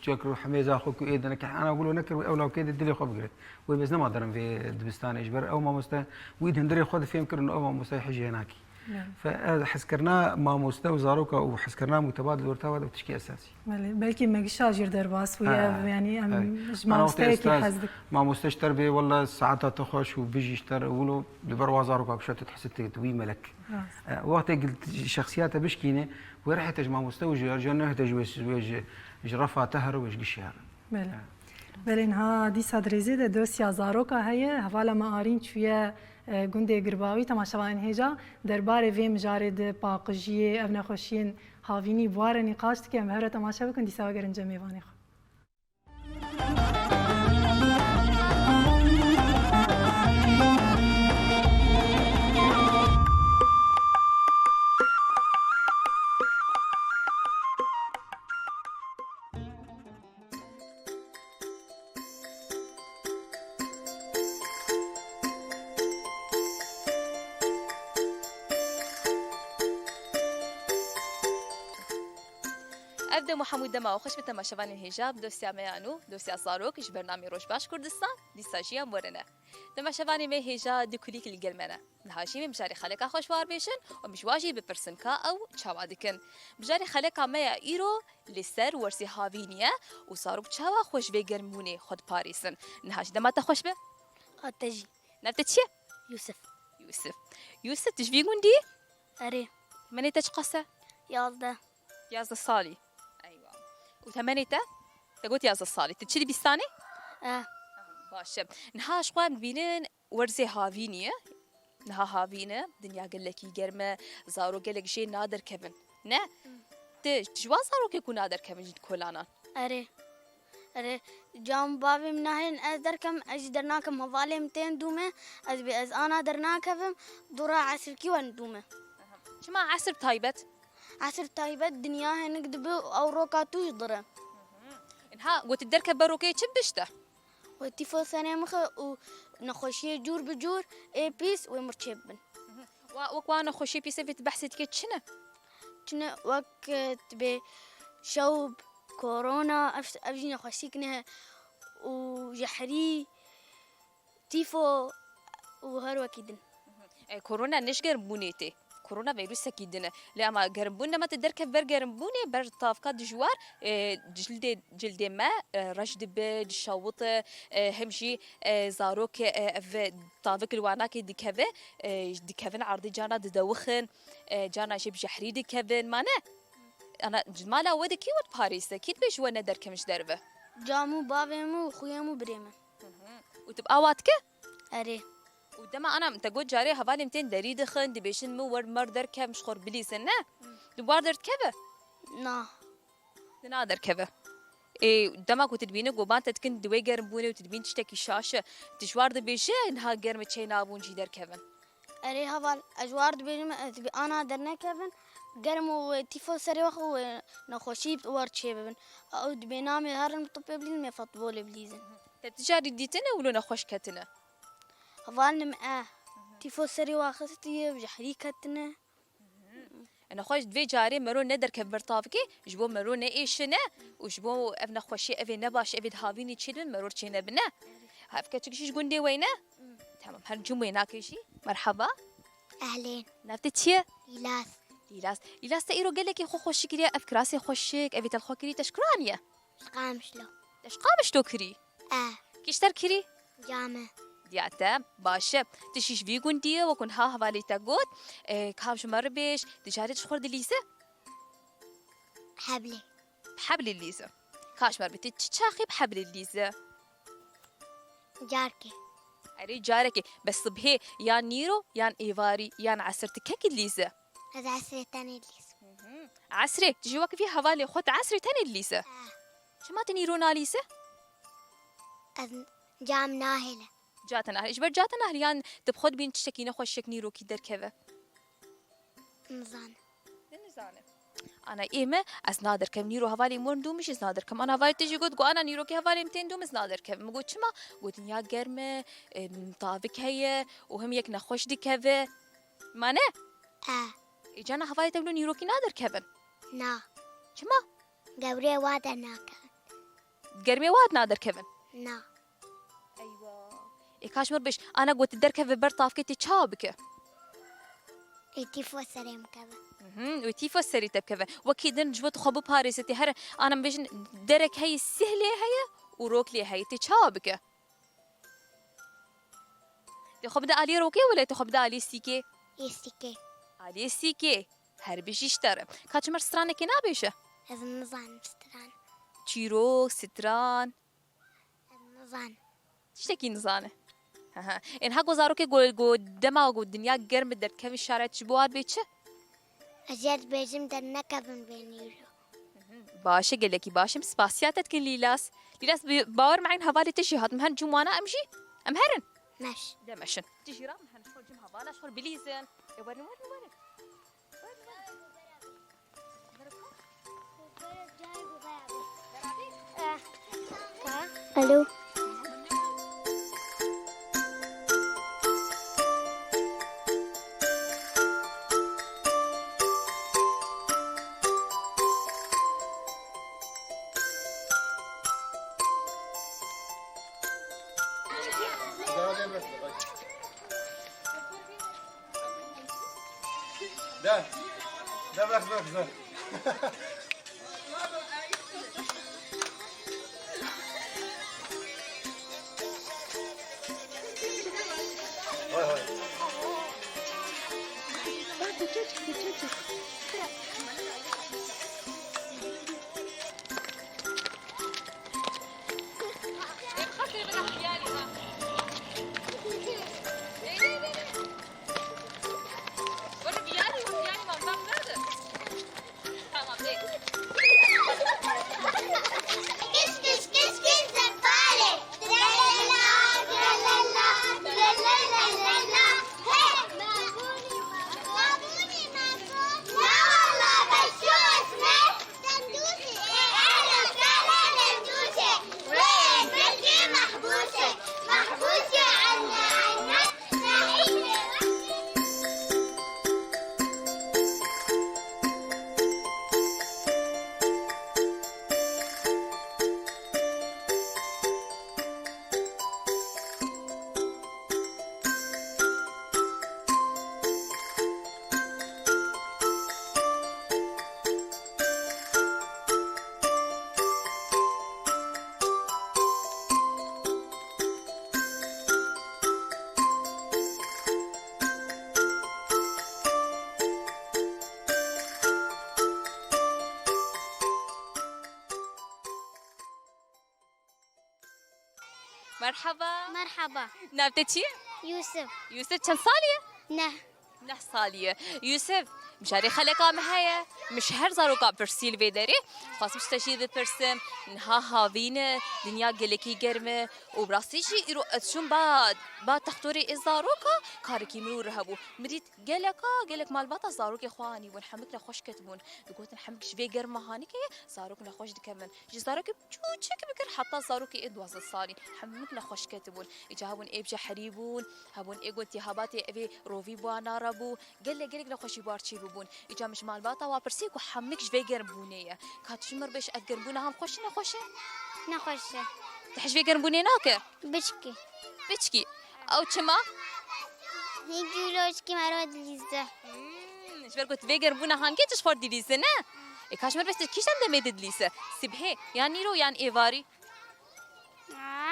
yek hemêza xwe ku ê de neke, ana wilo nekir, ew lawkê de dilê xwe bigire. Wê bes nema derin vê dibistanê, ji ber ew mamoste wî di hundirê xwe de fêm kirin, ew mamoste hijê nakî. Belê. Fe, e, hezkirina mamoste û zaroka û hezkirina muteba di dorta we de tişkî esasî. Belê. Belkî me gişa jîr derbas bûye, Ha, ev, yanî em evet. ji Ana wextê mamosteyekî ustaz, hez dikin. Mamoste ji te re bê, wela saeta te xweş û bijî ji te re, wilo li ber wa zaroka ku şewt dihesitê tu wî melek. Rast. E, wextê gil şexsiya te bişkîne, wê rihete ji mamoste û ji, ji nehete ji wê, wê ji, ji refa te here û ji gişiya re. Belê. Evet. Belê, niha dîsa di rêzê de dosya zaroka heye. Hevala me Arîn çûye, e, gundê Girbawî. Temaşevanên hêja, derbarê vê mijarê di paqijiyê, ev nexweşiyên havînî bi wa re nîqaş dike. Em bi hev re temaşe bikin, dîsa vegerin cem mêvanê xwe. Ev dem û hemû dema xweş be temaşevanên hêja, bi dosya me ya nû, dosya zarok ji bernameyê Roj Baş Kurdistan, dîsa jî em werine. Temaşevanê me hêja di kulîkî li gel me ne. Niha jî em mijarê xeleka xwe ji wan bêjin û em ji wan jî bipirsin ka ew çawa dikin. Mijarê xeleka me ya îro li ser werzê havînî ye û zarok çawa xwe ji vê germbûnê xwe diparêzin. Niha jî dema te xweş be. A te jî. Nav te çi ye? Yûsif. Yûsif. Yûsif, tu ji vî gundî? Erê. Temenê te çiqas e? Yazdeh. Yazdeh salî. Eywa. Û temenê te? Te got yazdeh salî. Tu çi dibistanî? Eh. Baş e. Niha ji xwe em dibînin werzê havînî ye. Niha havîn e, dinya gelekî germ e, zarok gelek jê naderkevin. Ne? Hmm. Tu ji wan zarokê ku naderkevin jî di kolanan? Erê. Erê, cam bavê min nahêlin ez derkem, ez jî dernakem, hevalê min tên dûme, ez bê ez ana dernakevim, dora esrkî wen dûme. Çima esr taybet? Esr taybet dinya hinek dibe û ew roka tûj dire. Niha got derke ber rokê çi bişte? Wê tîfo serê mixe û nexweşiyê cûr bi cûr ê pîs wê mir çê bibin. Wa, wek wa nexweşiyê pîsê vê tu behsê dikê çi ne? Çi ne wek, e, dibê şewb, korona, ev, ev jî nexweşîk ne û jehrî, tîfo û her wekî din. E, korona ne ji germbûnê tê. Korona vîrusekî din e. Lê ama germbûn nema te derkev ber germbûnê, ber tavka dijwar, e, cildê, cildê me, e, reş dibe, dişewite, e, hem jî, e, zarok, e, ev tavik li wanakê dikeve, e, dikevin erdê cana didewixin, e, cana jê bi jehrî dikevin. Ma ne? Ana, mala we de kî we diparêze, kî dibêje we nederkevin ji derve? Cam û bavê min û xuyê min û birê min. Û tu bi awa dike? Erê. Û dema ana min te got carê hevalên tên derî dixin, dibêjin min wer mer derkev, min ji xwe re bilîzin, ne? Tu bar derdikeve? Na. Tu naderkeve. Ê, dema ku tu dibîne goban te dikin di wê germbûnê û tu dibîn tiştekî şaş e, tu ji war dibêje niha germ e çê nabûn jî derkevin? Erê heval, ez ji war dibêjim ez bi ana dernekevin, germ û wê tîfo serê we xwe wê nexweşî war çê bibin. Ew dibê namê herin bi topê bilîzin, mê futbolê bilîzin. Te tu carî dîtine wilo nexweş ketine? Hevalnim e. Tîfo serê wan xistiye, bi jehrî ketine. Nexweş, divê carê mero nederkeve ber tavkê, ji bo mero neêşine û ji bo ev nexweşiyê, evê nebaş, evê di havînî çêdibin, mero çênebine. Ha, ev keçik jî ji gundê we ne? Tamam, her cumê nakê jî. Merhaba. Ehlên. Nav te çi ye? Lîlas. Lîlas. Lîlas, te îro gelekî xwe xweşik kiriye, ev kirasê xweşik, evê te li xwe kirî, te ji kura aniye? Ji Qamişlo. Te ji Qamişlo kirî? E. Kî ji te kirî? Came. Diya te, baş e. Tu jî ji vî gundî ye, wekun ha hevalê te got. E, ka ji me re bêj, tu carê ji xwe re dilîze? Heblê. Heblê dilîze. Ka ji me re bê, tu çi çaxî bi heblê dilîze? Carkê. Erê, carekê. Bes sibhê yan nîro, yan êvarî, yan esir tu kengî dilîze? Ez esrê tenê dilîzim. Mhm. Esrê, tu jî wek vî hevalê xwe tu esrê tenê dilîze? Eh. Çima tu nîro nalîze? Ez cam nahêle. Ca te nahêle. Ji ber ca te nahêle yan tu bi xwe dibîn tiştekî nexweşiyek nîrokî derkeve? Nizane. Te nizane. Ana ê me, ez naderkevim nîro hevalê min werin dû min jî ez naderkevim. Ana hevalê te jî got, got, ana nîrokê hevalê min tên dû min ez naderkevim. Min got, çima? Got, dinya germ e, em, tavik heye û hem yek nexweş dikeve. Ma ne? E. Ê, cana hevalê te wilo nîrokî naderkevin? Na. Çima? Gewrê wa dernakevin. Germê wa naderkevin? Na. Eywa. Ê, ka ji me re bêj, ana got derkeve ber tavkê tê çawa bike? Ê tîfo serê min keve. Mhm, û tîfo serî te bikeve. Wekî din ji bo tu xwe biparêze tê here, ana em bêjin derek heye, sih lê heye û rok lê heye. Tê çawa bike? Tê xwe bide aliyê rokê wele tê xwe bide aliyê sîkê? Ê sîkê. Aliyê sîkê. Her bijî ji te re. Ka çi me re stranekê nabêje? Ez nizanim stran. Çîrok, stran. Ez nizanim. Tiştekî nizane. Hehe. Ên ha ku zarokê ku, ku dema ku dinya germ e derkevin şare çi bo ar bê çi? Ez jê dibêjim dernekevin vê nîro. Baş e, gelekî baş e. Em spasiya te dikin Lîlas. Lîlas, bi-, bawer me eyn hevalê te jî hat. Em herin cûm wana em jî. Em herin. Meş. De meşin. Tu jî ra em herin xwe cûm hevala xwe bilîzin. E, werin, werin, werin. Alo. De. De, bak, bak, bak. Hay hay. Bak, bu çocuk, bu çocuk. Tamam, değil. Kiş kiş kiş kiş zepale. Tralala, tralala, tralala. Hey! Mabuni, mabuni, mabuni. La wallah, bes şu esmer. Dendûsê. Ê, ehlen sehlen Dendûsê. Wê Tirkî mehbûsê. Mehbûsê enne, enne. Nehîlê wextê. Merhaba. Merhaba. Nav te çi ye? Yusuf. Yusuf çend salî ye? Neh. Neh salî ye. Yusuf, Mijarê xeleka me heye. Min ji her zaroka pirsî li vê derê. Xwestim ji te jî bipirsim. Niha havîn e, dinya gelekî germ e. Û bi rastî jî îro ez çûm ba, ba textorê ê zaroka, karekî min û re hebû. Min dît geleka, gelek malbata zarokê xwe anîbûn. Hemik nexweş ketibûn. Digotin hemik ji vê germa hanîkê zarok nexweş dikevin. Ji zarokê çûçik bigir heta zarokê ê duwazdeh salî. Hemik nexweş ketibûn. Îca hebûn ê bi ceherî bûn, hebûn ê got têhabatê evê rovî bi wan nare bû. Gelek, gelek nexweşî bar çêbûbûn. Îca min ji malbata wa pirsî ku hemik ji vê germbûnê ye. Ka tu ji min re bêj ev germbûna han xweş e, nexweş e? Nexweş e. Tu hej vê germbûnê nake? Biçkî. Biçkî. Ew çima? Hîn cûloçkî mero dilîze. Hmm, ji ber ku tu vê germbûna hangê tu ji xwe re dilîze, ne? Ê, ka ji min re bêj tu kîjan demê didilîze? Sibhê, yan nîro, yan êvarî?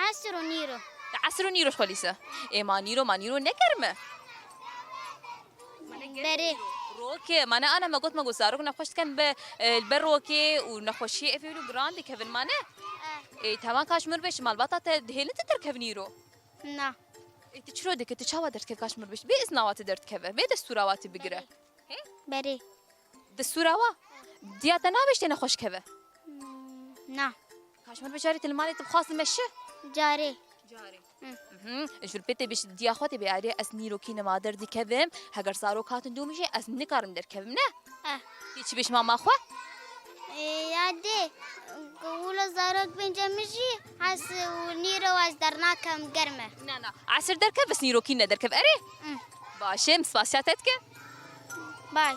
Esr û nîro. Te esr û nîro ji xwe lîse. Ê, ma nîro, ma nîro ne germ e? Berê. Rok e, ma ne ana me got, me got zarok nexweş dikin be, e, li ber rokê û nexweşiyê evê wilo giran dikevin, ma ne? Eh. Ê, tevan ka ji min re bêj, malbata te dihêlin tu derkev nîro? Na. Ê, tu çiro dike, tu çawa derdikeve ka ji min re bêj? Bê izna wa tu derdikeve, bê destûra wa tu bigire. Berê. Hê? Berê. Destûra wa? Diya te nabêj tê nexweş keve? Hmm, na. Ka ji min re bêj carê tu li malê tu bixwazî meşe? Carê. Carê. Hı. Mhm. Ji ber pê tê bêj diya xwe tê bê erê ez nîrokî nema derdikevim. Heger zarok hatin dû min jî ez nikarim derkevim, ne? Eh. Tê çi bêj mama xwe? Ê, ya dê, wilo zarok bên cem min jî, ez û nîro ez dernakem germ e. Na, na. Esir derkev, bes nîrokî nederkev, erê? Hı. Baş e, min spasiya te dike. Bye.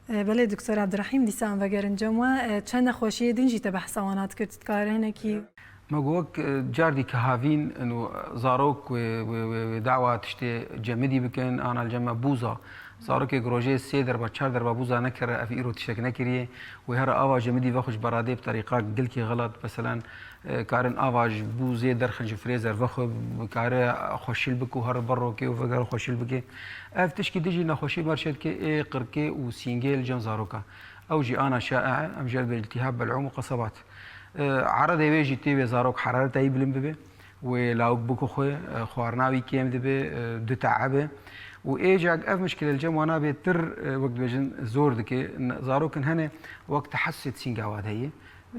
E, belê, Doktor Abdurrahîm, dîsa em vegerin cem we. E, çend nexweşiyê din jî te behsa wan hat kir, tu dikarî hinekî Me got wek, e, cardî ke havîn, ino zarok wê, wê, wê, wê dawa tiştê cemidî bikin, ana li cem me bûza. Zarokek rojê sê derba, çar derba bûza nekere, ev îro tiştek nekiriye. Wê here ava cemidî vexwe ji beradê bi terîqa gelkî xelat, meselen, e, karin ava ji bûzê derxin ji frêzer vexwe, bikare xweşil bike û here ber rokê û vegere xweşil bike. Ev tişkî dijî nexweşî berçe dike ê qirkê û sîngê li cem zaroka. Ew jî ana şae, em jê re dibê iltihab bel'ûm û qesebat. E, eredê wê jî tê wê zarok herareta wî bilind bibe, wê lawik biko xwe, e, xwarina wî kêm dibe, e, dutehebe. Û êcek ev mişkile li cem wan nabê tir, e, wek dibêjin zor dike. N-, zarokin hene wek tehesûsê sînga wan heye.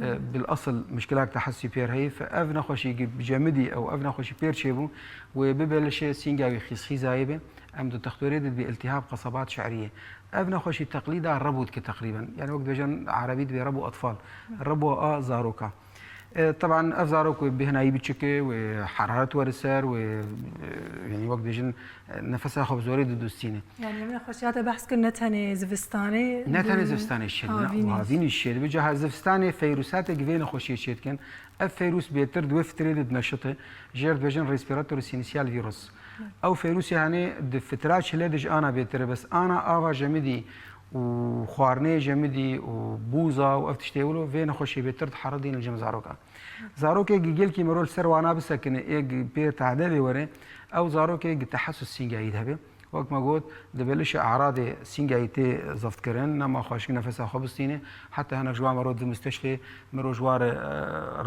E, bil esil mişkilak tehesûsî pêr heye. Fe ev nexweşî gi-, bi cemidî ew ev nexweşî pêr çêbû, wê bibe lişê sînga wî xîzxîzayê be. Em di textorê de dibê iltihab qesebat şe'riyê. Ev nexweşî teqlîda rebû dike teqrîben. Yani wek dibêjin erebî dibê rebû etfal. Rebû a zaroka. E, teban ev zarok wê bêhnayî biçik e, wê heraret were ser, wê, e, yani wek dibêjin, e, nefesa xwe bi zorê didustîne. Yani em nexweşiya te behs kir ne tenê zivistanê, Ne tenê bi zivistanê şêdibe, ne havînê. Havînî şêdibe. Caha zivistanê feyrûsatek vê nexweşiyê çêdikin. Ev feyrûs bêtir di wê fitrê de dineşite. Jê re dibêjin respirator syncytial virus. Ew feyrûsê hanê di fitra çile de ji ana bêtir e, bes ana ava jemidî û xwarinê jemidî û bûza û ev tiştê wilo vê nexweşiyê bêtir diheredîne li cem zaroka. Zarokê gi gelkî mero li ser wana bisekine, ê gi pê tehdê bê were, ew zarokê gi tehesûs sîngayî de hebe. Wek me got, dibe lişê eradê sîngayî tê zeftkirin, nema xweşik nefesa xwe bistîne, heta hinek ji wan mero di mistişfê, mero ji wan re, e,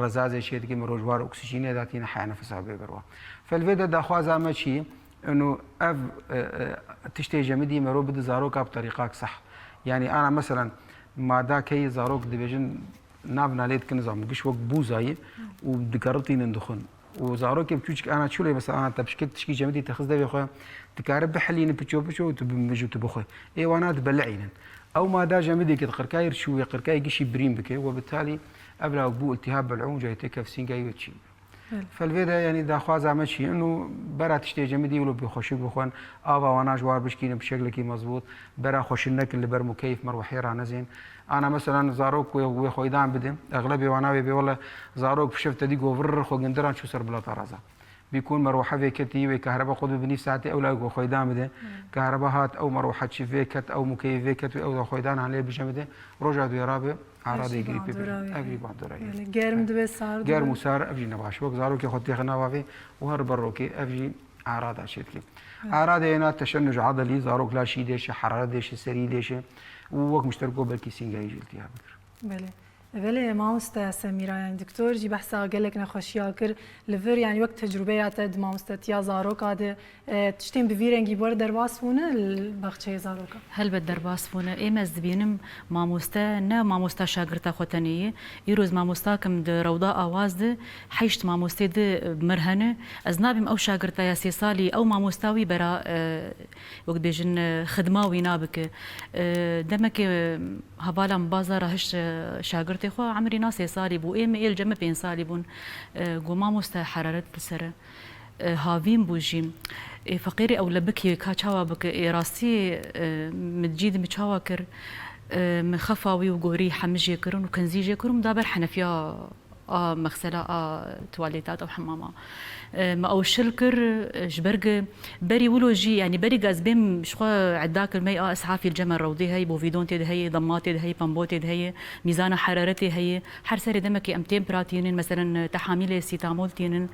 rezazê çê dike, mero ji wan re oksîjînê datîne heya nefesa bê ber wan. Fe li vê de daxwaza me çi ye? Ino ev, e, e, tiştê jemidî mero bide zaroka bi terîqak seh. Yani ana meselen, ma da key zarok dibêjin, navna lê dikin, nizam, giş wek bûza ye û digeritînin dixwin. Û zarokê biçûçik ana çûlê, mesela ana te pişkek tişkî cemidî te xist devê xwe, dikare bihilîne piço piço û tu bi-, ji tu bixwe. Ê wana dibele'înin. Ew mada cemidê ke di qirkayê re çû wê qirkayê gişî birîn bike, we bi talî ev lawik bû iltihab bel'ûm, cayê tê kef sîngayî wê çî. Fel vê de, yanî daxwaza me çi ye? Ino bera tiştê cemidî wilo bêxweşik bixwin, ava wana ji war bişkînin bi şeklekî mezbût, bera xweşin nekin li ber mukeyf merwehê ranezên. Ana meselan zarok wê, wê xweydan bidin, exlebê wana wê bê wele zarok bi şev tedî go virr xwe gindiran çû ser bila taraza. Bîkun merwehe vê ketî, wê kahreba xwe bi nîv saetê ew lawê go xweydan bidin. Kahreba hat, ew merwehe çi vê ket, ew mukeyf vê ket, wê ew da xweydan han lê bijemidin. Roja duya rabe, Ev jî Aradê girîpê bandora bî. Wê Ev heye. Jî bandora ye. Belê, germ dibe, sar dibe. Germ û sar, ev jî ne baş. Wek zarokê xwe têxe nava vê û her ber rokê ev jî arada çêdike. Evet. Aradê yena teşennuc adilî, zarok la şî dêşe, heraret dêşe, serî dêşe û wek muşterko belkî sîngehê jî iltihab kir. Belê. Belê, mamoste Semîra, yani doktor jî behsa gelek nexweşiya kir. Li vir, yani wek tecrûbeya te di mamostetiya zaroka de, E, tiştên bi vî rengî bi we re derbas bûne li baxçeyê zarokan? Helbet derbas bûne. Êm ez dibînim mamoste ne mamosta şagirta xwe tenê ye. Îroz mamosta kim di rewda awaz de heşt mamostê di mir hene. Ez nabîm ew şagirta ya sê salî, ew mamosta wî bera, e, wek dibêjin, e, xidma wî nabike. E, demekê, e, hevala min baza ra hişt, e, şagirtê xwe, emrî na sê salî bû. Êm ê li cem me pênc salî bûn. E, got, mamoste heraret li ser e. E, havîn bû jî. E, feqîrê ew lebikê ka çawa bike? E, rastî, e, min cî di min çawa kir? E, min xefa wî û gorî hemijê kirin û kinzî jê kirin û da ber henefiya a mexsela a tuwalêta ew hemama. E, me ew şil kir, e, ji ber gi berî wilo jî, yanî berî gi ez bêm ji xwe edda kir, mey a ishafî li cem me rewdê heye, bovîdon tê de heye, demma tê de heye, pembo tê de heye, mîzana heraretê heye. Her serê demekê em tên pira tînin, meselen, e, tehamîlê sîtamol tînin.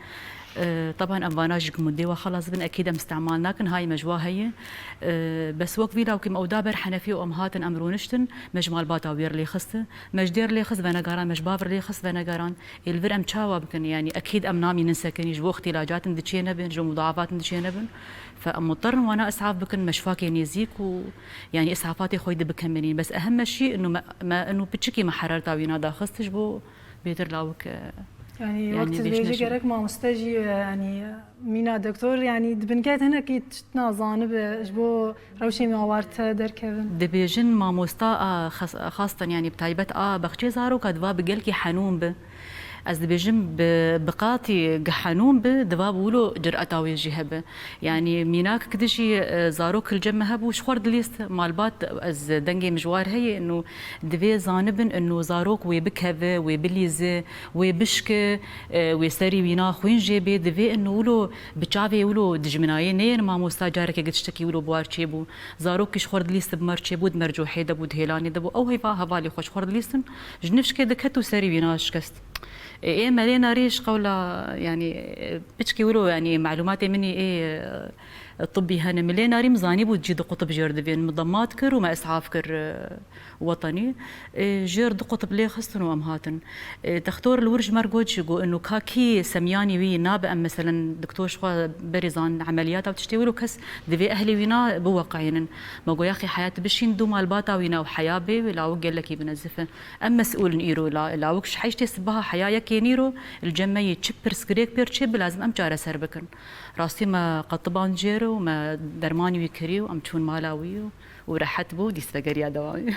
E, teban em vana jî ku mudê wa xelas bin, ekîd em îstemal nakin, hayê me ji wa heye. E, bes wek vî lawkî me ew da ber henefî û em hatin, em rûniştin, me ji malbata wî re lê xist. Me ji dêr lê xist venegaran, me ji bav re lê xist venegaran. Ê li vir em çawa bikin? Yanî ekîd em namînin sekinî, ji bo îxtîlacatin diçê nebin, ji bo mudaafatin diçê nebin. Fe em muterin wana îshaf bikin, me şifakê nêzîk û yanî îshafatê xwe dibikemirîn. Bes ehem me şî inu me, me inu piçikî me herarta wîna daxist ji bo bêtir lawik, e, Yanî yanî wek tu vêj dibêjî nebin. Gerek mamoste jî, e, yanî mîna doktor, yanî di binket hinekî tişt nazanibe ji bo rewşê me awarte derkevin. Dibêjin mamosta a xas-, xastan, yanî bi taybet a baxçê zaroka diva bi gelkî henûn bi. Ez dibêjim bi, bi qatî gi henûn bi, diva bi wilo cireta wê jî hebe. Yanî mînak ki dijî, e, zarok li cem me hebû, ji xwe re dilîst, malbat, ez dengê min ji war heye, ino divê zanibin, ino zarok wê bikeve, wê bilîze, wê bişke, e, wê serî wîna xwîn jê bê, divê ino wilo bi çavê wilo dijminayê neyên mamosta, careke gi tiştekî wilo bi war çêbû. Zarokî ji xwe re dilîst bi mer çêbû, di mercohê de bû, di hêlanê de bû. Ew heyva hevalê xwe ji xwe re dilîstin, ji nifşkê diket û serî wîna şikest. Ê, ê me lê narî ji qewla, yanî, e, piçkî wilo, yanî, melûmatê min ê, e, tibbî hene. Min lê narî, min zanîbû cî di qutib jêr divên. Min demat kir û me îshaf kir, e, wetenî. E, jêr di qutib lê xistin û em hatin. E, textor li wir ji me re got jî, got, ino ka kî semyanî wî nabe, em, meselen, doktor ji xwe berê zan emeliyata û tiştê wilo kes divê ehlê wîna biweqeynin. Me got, yaxî heya tu bişîn dû malbata wîna û heya bê, wê lawik gelekî binezif e. Em mesûl in îro, la-, lawik ji heştê sibeha heya yekê nîro li cem me yê, çi pirsgirêk pêr çêbe lazim em çareser bikin. Rastî me qetiban jê re û me dermanî wî kirî û em çûn mala wî û, û rehet bû, dîs vegeriya dewamî.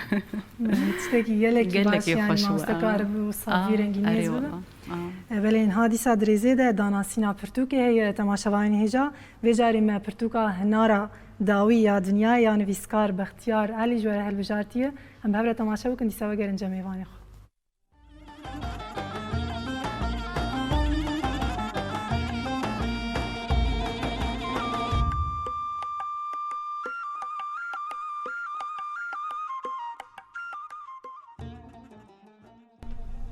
Tiştekî gelekî baş, gelekî yanî xweş bû, mamoste, a, karibe wisa vî rengî nêz bibe. A, a. E, belê, niha dîsa di rêzê de danasîna pirtûkê heye, temaşevanên hêja. Vê carê me pirtûka Hinara Dawî ya Dinyayê ya nivîskar Bextiyar Elî ji we re hilbijartiye. Em bi hev re temaşe bikin, dîsa vegerin cem mêvanê xwe.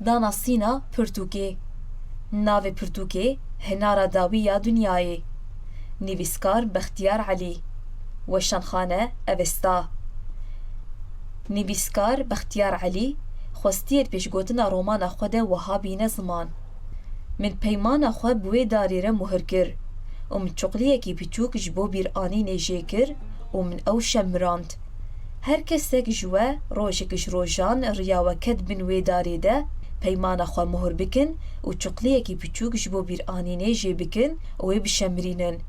Danasîna pirtûkê. Navê pirtûkê Hinara Dawî ya Dinyayê. Nivîskar Bextiyar Elî. Weşanxane Avesta. Nivîskar Bextiyar Elî xwestiye di pêşgotina romana xwe de wiha bîne ziman: Min peymana xwe bi wê darê re muhir kir û min çuqliyekî piçûk ji bo bîranînê jê kir û min ew şemirand. Her kesek ji we rojek ji rojan riya we ket bin wê darê de, peymana xwe muhir bikin û çuqliyekî piçûk ji bo bîranînê jê bikin û wê bişemirînin.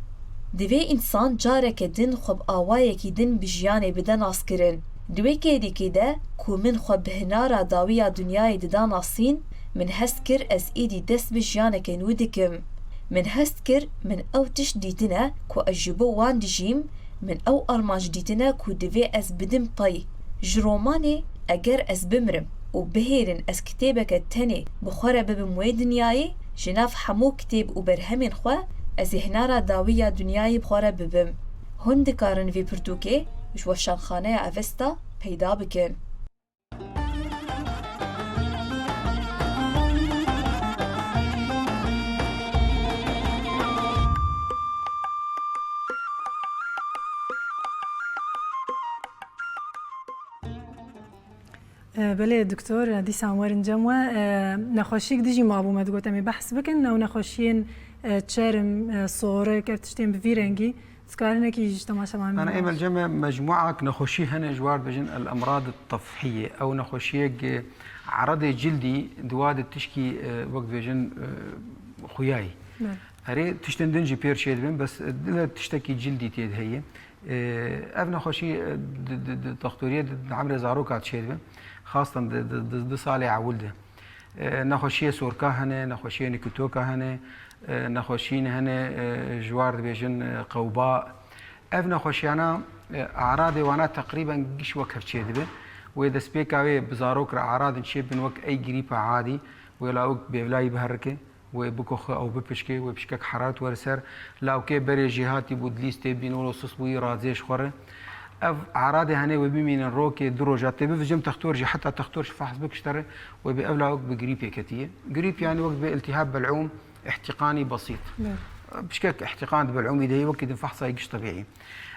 Divê însan careke din xwe bi awayekî din bi jiyanê bide naskirin. Di wê kêlîkê de ku min xwe bi Hinara Dawî ya Dinyayê dida nasîn, Min hest kir ez êdî dest bi jiyaneke nû dikim. Min hest kir min ew tişt dîtine ku ez ji bo wan dijîm, min ew armanc dîtine ku divê ez bidim pey. Ji romanê eger ez bimrim û bihêlin ez kitêbeke tenê bi xwe re bibim wê dinyayê, ji nav hemû kitêb û berhemên xwe ez ê hinara dawî ya dinyayê bi xwe re bibim. Hûn dikarin vê pirtûkê ji Weşanxaneya Avesta peyda bikin. E, belê, doktor, e, dîsan werin cem we. E, nexweşiyek dijî mabû, me digot em ê behs bikin. Ew nexweşiyên, e, çerm, e, sorik, ev tiştên bi vî rengî. Dikarin hinekî ji temaşevanên Ana me Emel cem e, mecmuak nexweşî hene ji war dibêjin el-emrad tefhiyê. Ew nexweşiyek, e, eradê cildî di wa de tişkî, e, wek dibêjin, e, xuyayî. Belê. Erê, tiştên din jî pêr çêdibin, bes, e, dile tiştekî cildî tê de heye. E, ev nexweşî, e, di, di, di, dextoriyê di, di emrê zaroka çêdibe. Xastan di, di, di, di salê ewil de. E, nexweşiyê sorka hene, nexweşiyê nikitoka hene, e, nexweşiyên hene, e, ji war dibêjin, e, qewba. Ev nexweşiyana, e, eradê wana teqrîben giş wek hev çêdibe. Wê destpêka wê bi zarok re eradin çêbin wek ey grîpa adî, wê lawik bêvlayî biherike. Wê bikoxe ew bipişke, wê pişkek heraret were ser. Lawkê berê jêhatî bû, dilîz tê bîn, wilo sis bûyî, razê ji xwe re. Ev eradê hene wê bimînin rokê, du roja tê bivijim textor jî, heta textor jî fehs bik ji te re, wê bê ev lawik bi grîpê ketiye. Grîp yani wek bê iltihab bel'ûm, ihtiqanî besît. Belê. Pişkek ihtiqan di bel'ûmî de heye, wekî din fehsayê giş tebîî.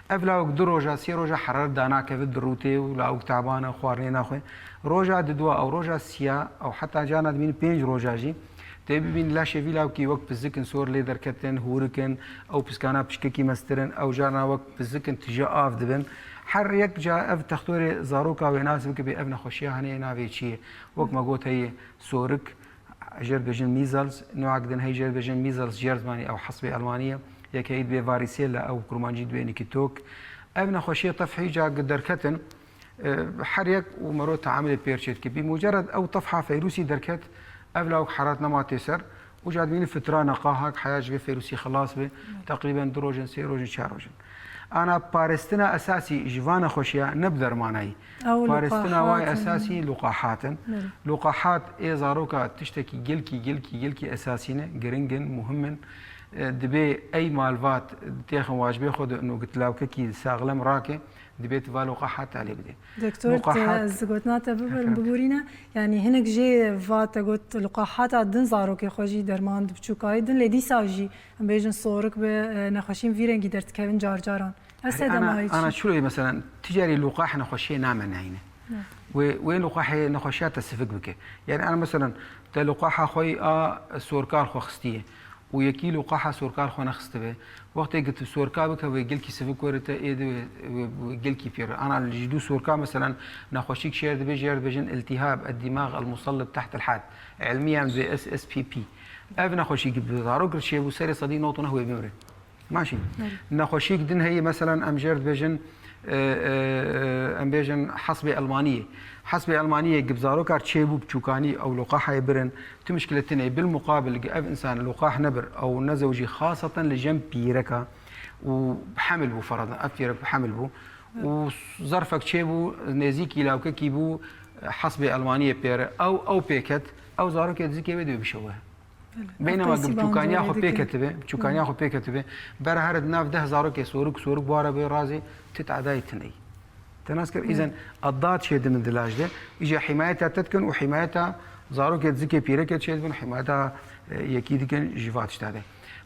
Ev lawik du roja, sê roja heraret danakeve, dirûtê û lawik taban e, xwarinê naxwe. Roja didwa ew roja siya ew heta carna dibînin pênc roja jî. Tê bibîn laşê vî lawkî wek pizik in, sor lê derketin, hûrik in, ew piskana pişkekî mestir in, ew carna wek pizik in tije av dibin. Her yek ca ev textorê zaroka wê nas bike bê ev nexweşiya hene yê navê çi ye. Wek me got heye sorik, jêr dibêjin measles, newek din hey jêr dibêjin measles jêr zimanî ew hesbê elmanî ye. Yek hey dibê varicella ew kurmancî dibê nikitok. Ev nexweşiyê tefhî ca derketin, e, her yek û mero teamilê pêr çêdike. Bi mucerred ew tefha feyrûsî derket, ev lawik heraret nema tê ser, û ca dibînin fitra neqahak heya ji vê feyrûsî xilas be, teqrîben du rojin, sê rojin, çar rojin. Ana parastina esasî ji van nexweşiya ne bi dermanayî. Ew parastina luqahat wayê in. Esasî luqahat in. Belê. Luqahat ê zaroka tiştekî gelkî, gelkî, gelkî esasî ne, giring in, muhim in. E, dibê ey malvat têxin wajibê xwe de û gitlawkekî saxlem rake, dibê tu va luqahat talê bidê. Doktor, luqahat, ez gotina te bibir-, bibûrîne. Yanî hinek jê va te got luqahata din zarokê xwe jî derman di biçûkayî din, lê dîsa jî em bêjin sorik bi, e, nexweşiyên vî rengî derdikevin car caran. Ez Herî ana, sedema wê çi? Ana çilo ye, meselen, ticarî luqah nexweşiyê name neyne. Ne. Wê, wê luqahê nexweşiya te sivik bike. Yani ana, meselen, te luqaha xwe a sorkar xwe xistiye û yekî luqaha sorkar xwe nexistibe. Wextê ki tu sorka bike, wê gelkî sivik were te, ê de wê, wê, wê gelkî pêre. Ana ji dû sorka, meselen, nexweşîk şêr dibe, jêr dibêjin iltihab, el-dimag, el-musallib teht el-had. Elmiyan bi S S P P. Ev nexweşî ki bi zarok re çêbû, serê sedî nod û neh wê bimre. Maşî. Belê. Nexweşîk din heye, meselen, em jêr dibêjin, e, e, e, em bêjin hesbê elmaniyê. Hesbê elmaniyê gi bi zarokar çêbû bi çûkanî ew luqahayê birin, tu mişkile tine. Bil muqabil gi ev însan luqah nebir, ew nezewjî xaseten li cem pîreka û hemil bû, feradin, ev pîrek hemil bû û zerfek çêbû, nêzîkî lawkekî bû, hesbê elmaniyê pêre. Ew, ew pêket, ew zarokê dizikê wê divê bişewe. Belê. Beynema Ev qeysî bi çûkaniya xwe bandorê dikin. Pê ketibe, çûkaniya Hı. xwe pê ketibe, bera here di nav deh zarokê sorik, sorik ware bê razê, tu tadayê tineyî. Te nas kir, Hı. îzen adad çê dibin di laj de, îje hîmayeta te dikin û hîmayeta zarokê dizikê pîrekê çê dibin, hîmayeta, e, yekî dikin ji va tişta de.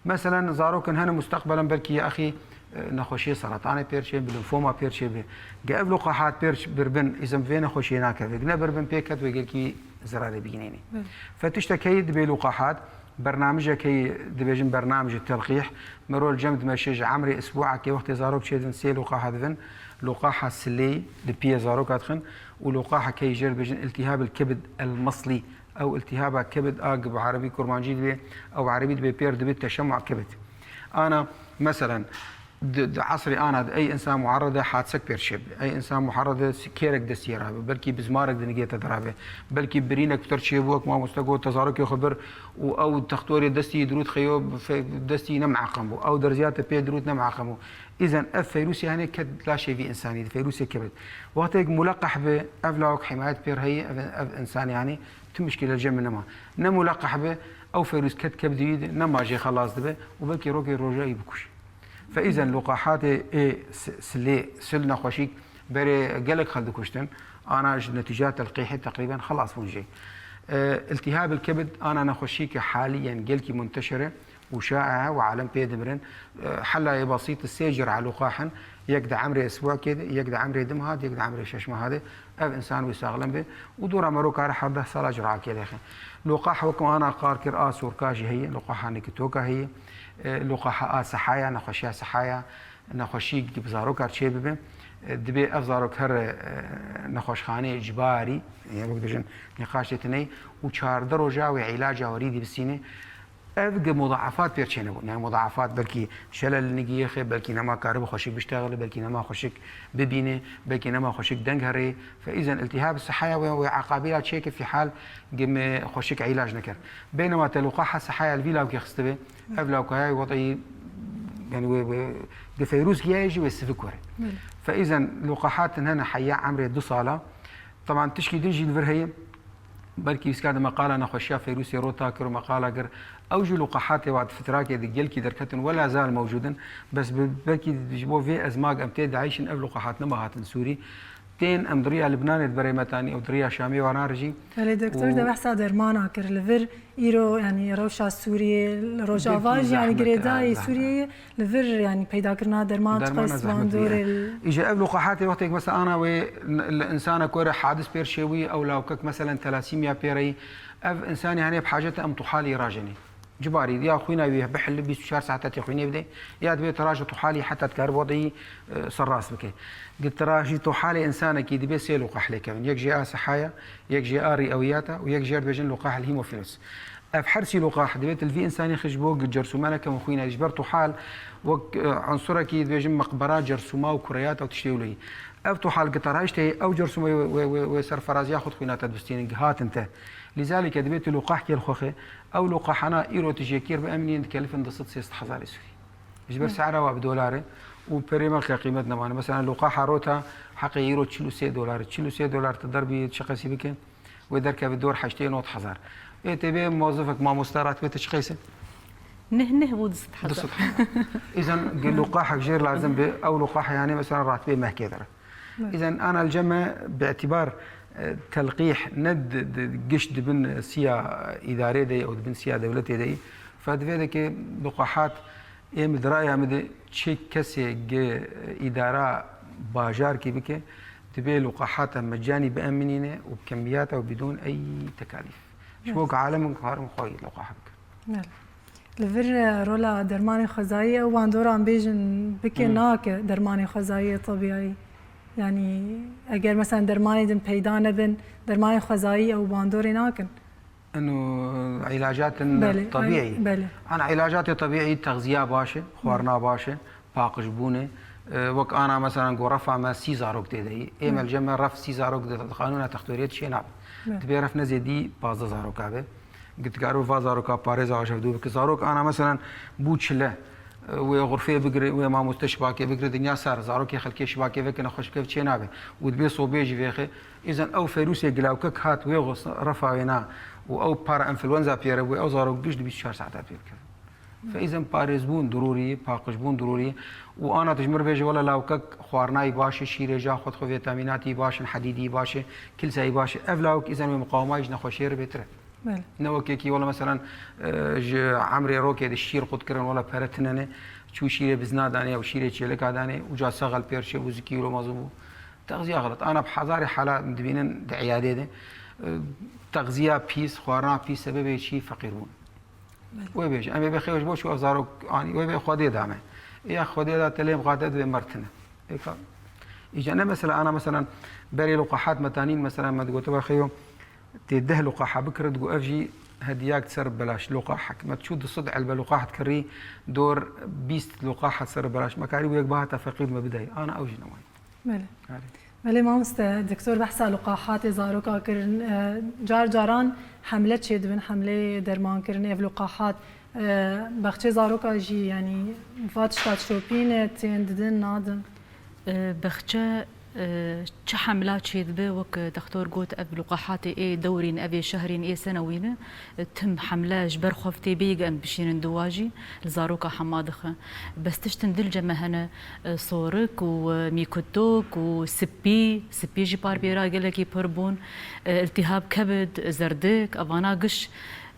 Meselen, zarokin hene mustaqbelen belkî ya axî e, nexweşiyê seratanê pêr çê, bi limfoma pêr çê bi. Ge ev luqahat pêr ç-, birbin, îzin vê nexweşiyê nakeve. Ge ne birbin pê ket wê gelkî zerarê bigînênê. Belê. Fe tiştek heye dibê luqahat, bernamijek heye dibêjin bernamij telqîh. Mero li cem dimeşe ji emrê isbuakê wextê zarok çêdin sê luqaha divin. Luqaha silê di piyê zaroka dixin û luqaha key jêr dibêjin iltihab el kebid el meslî. Ew iltihaba kebid a gi bi erebî kurmancî dibê, ew erebî dibê pêr dibê teşemu'a kebid. Ana, meselen, Di, di esrê ana de ey insan muharrede hadsek pêr çêbe. Ey insan muharrede kêrek destiyê rabe. Belkî bizmarek di nigê te de rabe. Belkî birînek bi te çêbû, wek mamoste got, te zarokê xwe bir û ew textorê destî dirût xeyo, fe-, destî ne miaqem bû. Ew derziya te pê dirût ne miaqem bû. Îzen ev feyrûsê hene ket laşê vî insanî de, feyrûsê kebid. Wextêk muleqeh be, ev lawek himayet pêr heye, ev, ev insanî hene, tu mişkîle cem nema. Ne muleqeh be, ew feyrûs ket kebdî wî de, nema jê xelas dibe û belkî rokê roja wî bikuşe. Fe îzen luqahatê ê s-, silê, sil nexweşîk berê gelek xel dikuştin, ana ji netîca telqîhê teqrîben xelas bûn jê. E, iltihab el kebid ana nexweşî ke haliyen gelkî munteşir e û şaî e û alem pê dimirin. E, hela yê besît sê cira luqah in, yek di emrê isbûkê de, yek di emrê du meha de, yek di emrê şeş meha de. Ev însan wî saxlem be û dora mero kare hevdeh sala cira kê lêxe. Luqah wek ana qal kir a sorka jî heye, luqaha nikitoka heye. E, luqaha a sehaya, nexweşiya sehaya, nexweşî bi zarokar çê bibe. E, dibê ev zarok here, e, nexweşxaneyê icbarî, yani wek dibêjin nîqaşê tiney û çardeh roja wê îlaca werî dibistîne. Ev gi mudaafat pêr çênebûn. Yani mudaafat belkî şele li nigiyê xe, belkî nema karibe xweşik biştexile, belkî nema xweşik bibîne, belkî nema xweşik deng herê. Fe îzen iltihab sehaya wê, wê eqabîla çêke fî hal gi me xweşik îlac nekir. Beynema te luqaha sehaya li vî lawkê xistibe, ev lawkaya wedî, yani wê, wê, di feyrûs giyayê jî wê sivik were. Belê. Fe îzen luqahatin hene heya emrê du sala. Teban tişkî din jî li vir heye. Belkî wî ska de meqala nexweşiya feyrûsê rota kir û meqala kir. Ew jî luqahatê wa di fitrakê de gelkî derketin wela zal mewcûd in. Bes bi, belkî ji bo vê ezma em tê diayîşin ev luqahat nema hatin Sûrî. Tên em di riya Libnanê di berê me tanî û di riya Şamê wa narijî. Belê doktor û de behsa dermana kir. Li vir îro, yani rewşa Sûriyê, li Rojava gelkî jî, yani zehmet, girêdayî e, zehmet. Sûriyeyê li vir, yani peydakirina derman Dermana çiqas zehmet bandorê bûye. Îja ev luqahatê wextêk mesela ana wê n-, li insana ku re hadis pêr çêbûyî, ew lawkek meselen telasîmiya pêreyî, ev insanî hene bi hacet em tuhalî rajenê. Cibarî ya xwîna wî bihil bîst û çar saete tê xwînê bide, ya dibê tiraj û tuhalî heta dikare bo deyî, e, serrast bike. Di tirajî tuhalê insanekî dibê sê luqah lê kevin. Yek jê a sehaya, yek jê a rîewiyata û yek jê dibêjin luqah el hîmofîlos. Ev her sî luqah divê tu li vî insanî xwe ji bo gi cersûmeneke min xwîne ji ber tuhal wek, e, unsurekî dibêjin meqbera cersûma û kureyata û tiştê wilo yî. Ev tuhal gi te rahiştê ew cersûmê wê, wê, wê, wê serferaziya xwe di xwîna te dibistînin, gi hatin te. Lîzalîke divê tu luqahkê li xwe xe. Ew luqahana îro tu jê kêr bi eminîn dikelifin du sed sê sed hezarê Sûrî. Ji ber Hı. sehra wa bi dolar e û perê me qe qîmet nemane. Mesela luqaha rota heqê îro çil û sê dolar e. Çil û sê dolar tu derbî çiqesî bike. Wê derkeve dor heştê nod hezar. Ê tê bê mozifek mamoste ratibê te çi qeyse? Nih nih bû du sed hezar. Du sed hezar. Îzen gi luqahek jêr lazim bi, ew luqah yani mesela ratibê mehkê dere. Evet. Îzen ana li cem me bi îtibar, e, telqîh ne di, di, giş dibin siya îdarê de û dibin siya dewletê de. Fe divê de ki luqahat Ê min di raya min de çi kesê gi îdara bajarkî bike, divê luqahata mecanî bieminîne û bi kemiyata û bidûn ey tekalîf. Ji bo Evet. ku alem karin xwe luqaha bikin. Belê. Li vir, e, rola dermanê xwezayî ew bandoran bêjin bike Hmm. nake dermanê xwezayî tebîayî. Yani eger mesela dermanê din peyda nebin, dermanê xwezayî ew bandorê nakin. Eno îlacatin Belê, tebîî. belê. Ana îlacatê tebîî, texziya baş e, xwarina baş e, paqijbûn e. E, wek ana, meselen, ku refa me sî zarok tê de yî. Ê me li cem me ref sî zarok di qanûna textoriyê çê nabe. Belê. Dibê ref ne zêdî pazdeh zaroka be. Gitkaro va zaroka parêza aşevdû bike. Zarok ana, meselen, bû çile. Wê xurfê bigire, wê mamoste şibakê bigire, dinya sar, zarokê xelkê şibakê veke nexweş bike, çê nabe. Û dibê sobê jî vêxe. Îzen ew ferûsê gilawkek hat wê xwe refa wê na û ew para enfluenza pê re bû, ew zarok giş di bîst û çar saeta pê bikevin. Fe îzen parêzbûn dirûrî, paqijbûn dirûrî. Û ana tu ji mir bêje, wela lawkek xwarinayî baş e, şîrê ja xwe dixwe, vîtamînatî baş in, hedîdî baş e, kilsayî baş e. Ev lawek îzen wê miqawimayî ji nexweşiyê re bêtir e. Belê. Ne wekekî wela, meselen, e, ji emrê rokê de şîr qut kirin, wela pere tine ne, çû şîrê bizna danê ya û şîrê çêlika danê, uca sexel pêr çê bû, zikî wilo mezin bû. Texziya xelet. Ana bi hezarê hala dibînin di îyadê de. E, texziya pîs, xwarina pîs sebebê çî? Feqîrbûn. Belê. Wê bêje, em ê bê xêwş bo çû ev zarok anî, wê bê Xwedê da me. Ê ya Xwedê da te lê mixate divê mer tine. Ê ka, îca ne mesela, ana, meselen, berê luqahat me tanîn, meselen, me digote, ba xêyo, tê deh luqaha bikire, digo ev jî Hediyak ser belaş, luqaha. Me çû du sed elbe luqaha kirî, dor bîst luqaha ser belaş. Me karî wek bihata feqîr me bidey. Ana ew jî nemaye. Belê. Erê. Belê mamoste, doktor behsa luqahatê zaroka kirin. E, car caran hemle çêdibin, hemlê derman kirin, ev luqahat. E, baxçê zaroka jî, yanî, va tişta çopî ne, tên didin, nadin. E, baxçe, e, çi hemla çêdibe, wek dextor got, ev luqahatê ê dewrîn, ev ê şehrîn, ê senewîn e, tim hemle ji ber xwe tê bêyî em bişînin di wa jî, li zaroka hema dixe. Bes tiştin dilce me hene, e, sorik û, e, mîkutok û spî, spî jî par pêra gelekî pir bûn, e, iltihab kebid, zerdik, evana giş.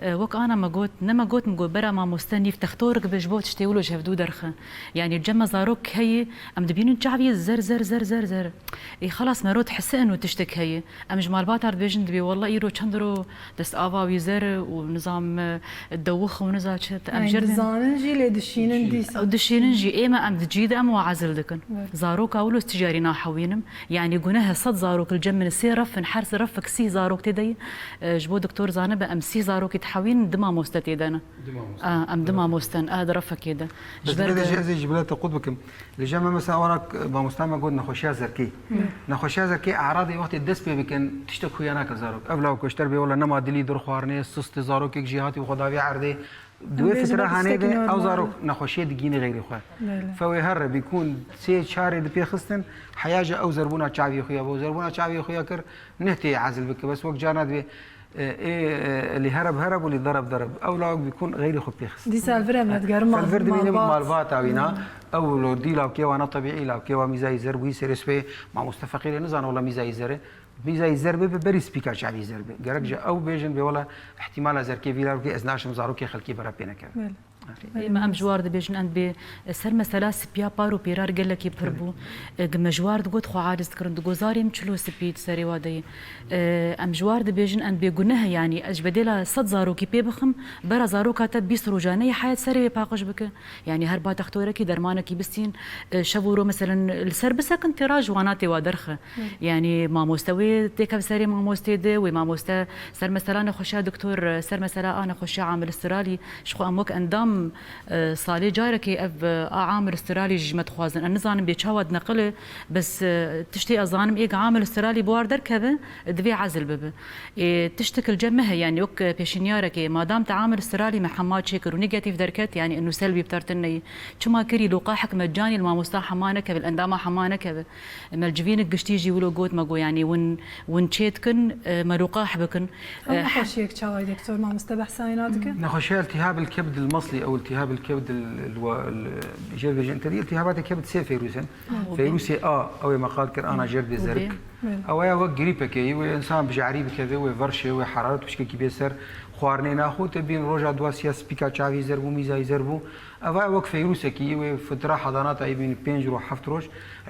E, wek ana me got, ne me got, min got, bera mamoste nîv textorik be ji bo tiştê wilo ji hevdû derxe. Yanî cem me zarok heye, em dibînin çavî zer, zer, zer, zer, zer. Ê xelas me rot hise eno tiştek heye. Em ji malbata re dibêjin, dibê wele îro çend ro dest ava wî zer û nizam, e, dewix û niza çi, em Yanî jêr dizanin jî lê dişînin dîsa. Ew dişînin jî, ê me em di cî de em wa ezil dikin. Evet. Zaroka wilo ez tijarî nahewînim. Yanî guneh e sed zarok li cem min sê ref in, her refik sîh zarok tê de ye. E, ji bo doktor zanibe em sîh zarokî dihewînin, di mamoste tê de ne. Di mamoste. A, em di mamoste ne, a, di refekê de. Bes Ji ber divê de jî ez ê ji bila te qut bikim. Li cem me mesela wara mamosta me got nexweşiya zerkê. Nexweşiya zerkê eradê wextê dest pê bikin, tiştek xuya nake zarok. Ev lawko ji te re bê wele nema dilî dur xwarinê, sist e, zarokek jî hatî û xwe davê erdê. Di wê Em bêjin fitre vê hanê de tiştekî ew normal zarok e. nexweşiyê digînê xeyrê xwe. Belê. Fewê her re bîkûn sê çarê di pê xistin, heya ji ew zerbûna çavî xuya bû. Zerbûna çavî xuya kir, neh tê ezil bike. Bes wek carna divê, e, ê, e, lî hereb hereb û lî dereb dereb. Ew lawek bîkûn xeyrê xwe pê xist. Dîsa vir em digerin Fel vir dimînim malbat. malbata wîna. Hmm. Ew lo dî lawkê wana tebîî, lawkê wa mîzayî zer bûyî serê spê. Mamoste feqîrê nizane wela mîzayî zer e. Mîzayî zer bibe, berî spîka çavî zer be. Gerek ji ew bêjin bê wela ihtimala zerkê vî lawkê ez naşim zarokê xelkê bera pê nekeve. Belê. Ê me em ji war dibêjin em dibê ser mesela spiya par û pêrar gelekî pir bû. Ê, me ji war digot xwe aciz dikirin, digot zarê min çilo spî di serê wa de ye. Ê, em ji war dibêjin em dibê guneh e, yanî ez ji bedêla sed zarokî pê bixim, bera zaroka te bîst roja neyê heyet serê wê paqij bike. Yanî her ba textorekî dermanekî bistîn, ê, şev û ro meselen li ser bisekin têra ji wana tê wa derxe. Yanî mamoste wê têkev serê mamostê de, wê mamoste ser mesela nexweşiya doktor, ser mesela a nexweşiya amil istiralî, Ji xwe em wek endam, e, salê carekê ev, e, a amir istiralî jî ji me dixwazin. Ez nizanim bê çawa dineqile, bes, e, tiştê ez zanim ê ku amir istiralî bi war derkeve, divê ezil bibe. Ê, tiştek li cem me heye, yanî wek, e, pêşnîyarekê, madam te amir istiralî me hema çêkir û negatîf derket, yanî inu selbî bi tertin neyê. Çima kirî loqahek mecanî li mamosta hema nekeve, li endama hema nekeve? Me li civînek giştî jî wilo got, me got, yanî win, win çê dikin, e, me loqah bikin. Ew E, nexweşiyek çawa ye, doktor, mamoste behsa wîna dike? Nexweşiya iltihab el kebd el mesli ew iltihab el kebd el, el, el, jêr bêjin, te dî iltihabatê kebd sê feyrûs in. Hı. Feyrûsê A, ew ê me qal kir, ana jêr dê zerik. Belê. Ew ya wek grîpekê ye, wê insan bi jarî bikeve, wê verşê, wê heraret pişkekî bê ser, xwarinê naxwe, te bîn roja dua siya spîka çavî zer bû, mîzayî zer bû. Eva wek feyrûsekî wê fitra hedanata yê bîn pênc roj, heft roj.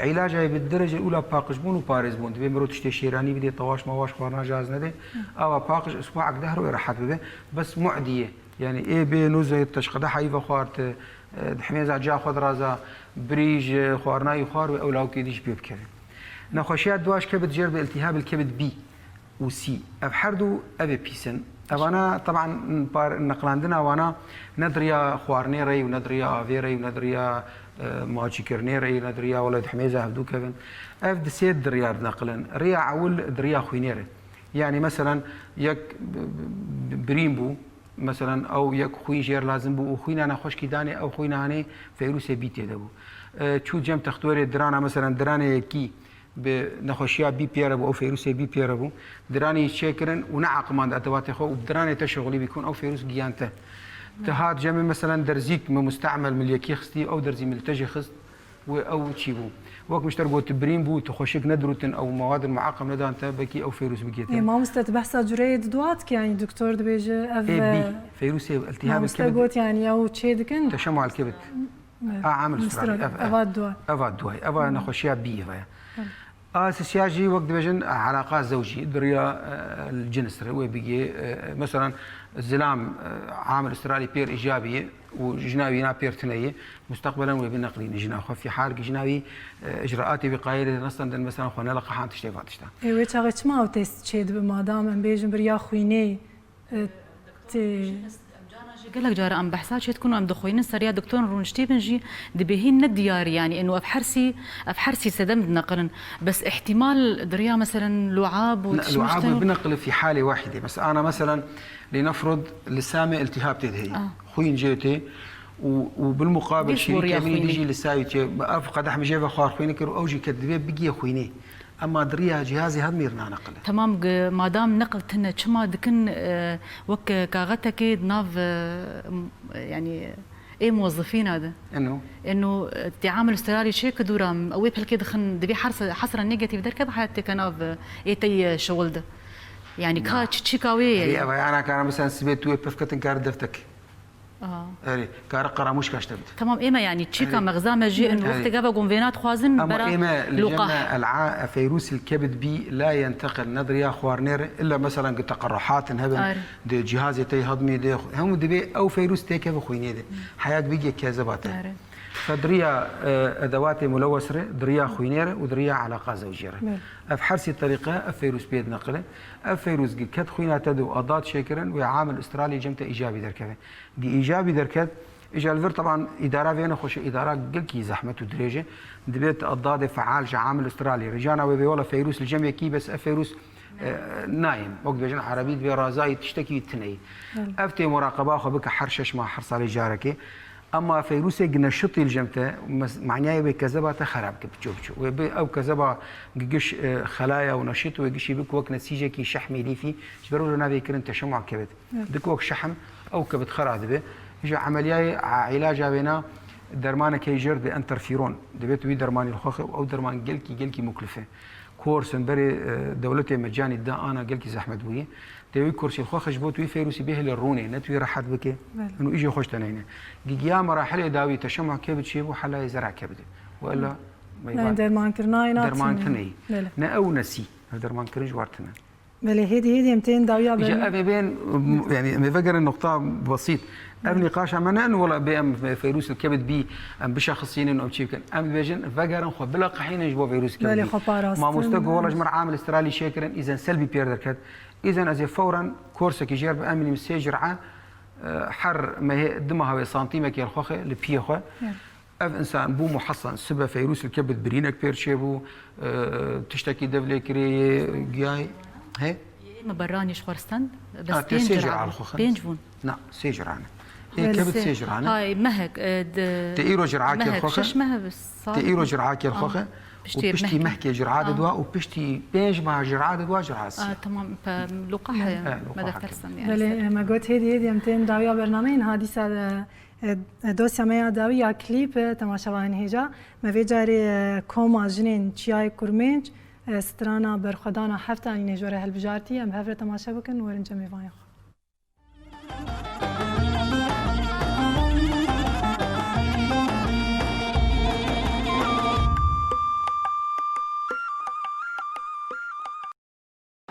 Îlaca yê bi derece ula paqijbûn û parêzbûn. Dibê mirov tiştê şêranî bidê, tawaş mawaş xwarina jaz nedê. Ava paqij isbuak deh roj rehet bibe. Bes mu'dî ye. Yanî ê bê nûzeyê teşqede heyî vexwar, te, e, di hemêza ca xwe diraza, birî ji xwarina yî xwar wê ew lawkê dî jî pê bikeve. Nexweşiya duaş kebid jêr bi iltihab il kebid bî. û sî. Ev her du ev ê pîs in. Evana, teban, par-, neqlandina wana ne di riya xwarinê re ye û ne di riya avê re ye û ne di riya, e, maçîkirinê re ye, ne di riya wele di hemêza hevdû kevin. Ev di sê di riya dineqilin. Riya ewil di riya xwînê re. Yanî, meselan, yek b-, b-, b-, birîn bû, meselan, ew yek xwîn jêr lazim bû û xwîna nexweşkî danê, ew xwîna hanê feyrûsê bî tê de bû. E, çû cem textorê dirana, meselan, diranê yekî, bi nexweşiya bî pê re bû, ew feyrûsê bî pê re bû. Diranê yî çêkirin û neaqimand etevatê xwe û bi diranê te şixulî bîkûn, ew feyrûs giyan te. Te hat cemê, meselen, derzîk min mustemel min li yekî xistî, ew derzî min li te jî xist, wê ew çî bû. Wek min ji te re got, tu birîn bû, tu xweşik nedirûtin, ew mewadin muaqim nedan te, belkî ew feyrûs bigê te. Ê, mamoste, tu behsa cureyê di dua dikî, yanî doktor dibêje, ev, Ê, bî, e, feyrûsê iltihab mamoste kebid. Got, yanî ew çê dikin? Teşema el kebid. Evet. A, amil Mistral, istiralî, ev, ev. Eva duay. Eva duay. Eva nexweşiya bî, eva ye. Evet. A sisiya jî wek dibêjin, e, alaqa zewcî, di riya, e, cins re wê bigê, e, mesela zilam, e, amil istiralî pêr îcabî ye û jina wîna pêr tune ye, mustaqbelen wê bineqlîne jina xwe fî hal ki jina wî, e, icraatê wî qayîlê de nestendin, mesela xwe neleqehan tiştê va tişta. Ê, wê çaxê çima ew test çêdibe, madam em bêjin bi riya xwînê, e, Tê- Gelek cara em behsa çê dikin û em dixwînin seriya doktorên rûniştî bin jî dibê hîn ne diyar, yanî êno ev hersî, ev hersî sedem dineqilin. Bes ihtimal diriya meselen luab û Ne, tişmiş luab tenu. Bineqile fî halê wahîdê. Mesela, ana meselen, lê nefrod li Samê iltihab tê de heye. Ah. Xwîn jê tê û, û bilmuqabil Bêş şirîkê weriya min dî xwînê. Jî li Sayû tê. Ev qedeh min jê ve xwar xwînê kir û ew jî ket dibê bigiye xwînê. Ema diriya cihazê hedmî rina neqile. Temam, g-, madam neqil tine, çima dikin, e, wek kaxetekê di nav, e, m-, yanî, ê muwezifîna de? Eno. Eno, e, tê amel usturalî çê ki dûra, ew ê pelkê dixin, divê hers-, hesra negatif derkeve, heyet têke nav, e, ê tey, e, şiwil de. Yanî, ka Na. Çi, çi ka wê ye? Erê, ev yana kana, mesela, sibê tu wê pevketin kar deftek. Aha. Erê, kare qeramûşka ji te bide. Tamam, ême yanî çîka Erê. Mexza me jî in Erê. Wextê gava gon vêna dixwazin Ama bera ême li luqah. Cem me el'a feyrûs il kebid bî la yenteqil, ne diriya xwarinê re, illa mesela gi teqerruhatin hebin, Erê. Di cihazê tey hadmê de, hemû dibê ew feyrûs têkeve xwînê de. Heyat bigê kezeba te. Erê. Fe diriya, e, edewatê mulewes re, diriya xwînê re û diriya eleqa zewcî re. Belê. Ev hersî terîqe, ev feyrûs pê dineqile. Ev feyrûs gi ket xwîna te de û adat çêkirin, wê amil Australya cem te îcabî derkeve. Gi îcabî derket, îca li vir teban îdara vê nexweşe, îdara gelkî zehmet û dirêj e. Dibê tu dadê feal ji amil Australya. Ricana wê bê wela feyrûs li cem yekî bes ev feyrûs, e, nayên. Wek dibêjin erebî dibê razayî tiştekî tineyî. Belê. Ev tê muraqeba xwe bike her şeş mah, her salê carekê. Ema feyrûsê gi neşitî li cem te, mes-, maniyayê wê kezeba te xerab ke biço biço. Wê bi ew kezeba gi giş, e, xelaya û neşit wê gişî bik wek nesîcekî şehmî lîfî, ji ber wilo navê kirin teşemu'a kebid. Evet. Dik wek şehm, ew kebit xera dibe. Ji emeliyayê, a, îlaca wêna dermanek heye jêr dibe, enterferon. Dibê tu wî dermanî li xwe xe, ew derman gelkî, gelkî muklif e. Kors in berê, e, dewletê me canî da ana gelkî zehmet bûye. Tê wî korsî li xwe xe ji bo tu wî feyrûsî bihêle rûnê, ne tu wî rehet bike. Belê. Û îjê xweş te neyne. Gigiya merahilê dawî teşemuh kebit çêbû, helayê zera kebide. Wela Yani meyvan derman kirina yê derman natinê. Kirine yî. Belê. Ne ew nesî. Ev derman kirin ji war tine. Belê, hêdî hêdî em tên dawiya Îca bername. Ev ê bên, yani, em ê vegerin noqta besît. Ev nîqaşa me ne, wela bê em feyrûs li kebid bî, em bişexisînin, em çî bikin. Em dibêjin, vegerin xwe bilaqehînin ji bo feyrûs li kebid Belê, bî. Xwe parastin. Mamoste got, wela ji me re amil Australî çêkirin, îzen selbî pêr derket. Îzen ez ê fewren korsekî jêr bi em sê jur'a, e, her mehê, di meha wê santîmekê li xwe xe, li piyê xwe. Evet. Ev însan bû muhesen, sibe feyrûs li kebid birînek pêr çêbû, e, tiştekî dev lê kirê yê giyayê. He? Ême berranî ji xwe re stend, bes Ha, te pênc sê jira jira li bûn. Xwe xin. Pênc bûn. Na, sê jira ne. Ê Belê. Kebid sê jira ne. Hay, mehek, e, di Te îro jira kê mehek, xwe xin. Şeş meh bi sal. Te îro jira kê xwe xin. Û piştî mehkê jira didwa û piştî pênc mah jira didwa jira sî. Aa, tamam, pe, luqah He, luqah me de heke. Tersem yani. Belê, e, me got hêdî hêdî em tên dawiya bernameyên hadîsa de E, e, dosya me ya dawî ya klîp, e, temaşevanên hêja. Me vê carê, e, koma jinên Çiyayê Kurmênc, e, strana berxwedana Heftanînê ji we re hilbijartî. Em bi hev re temaşe bikin, werin cem mêvanê xwe.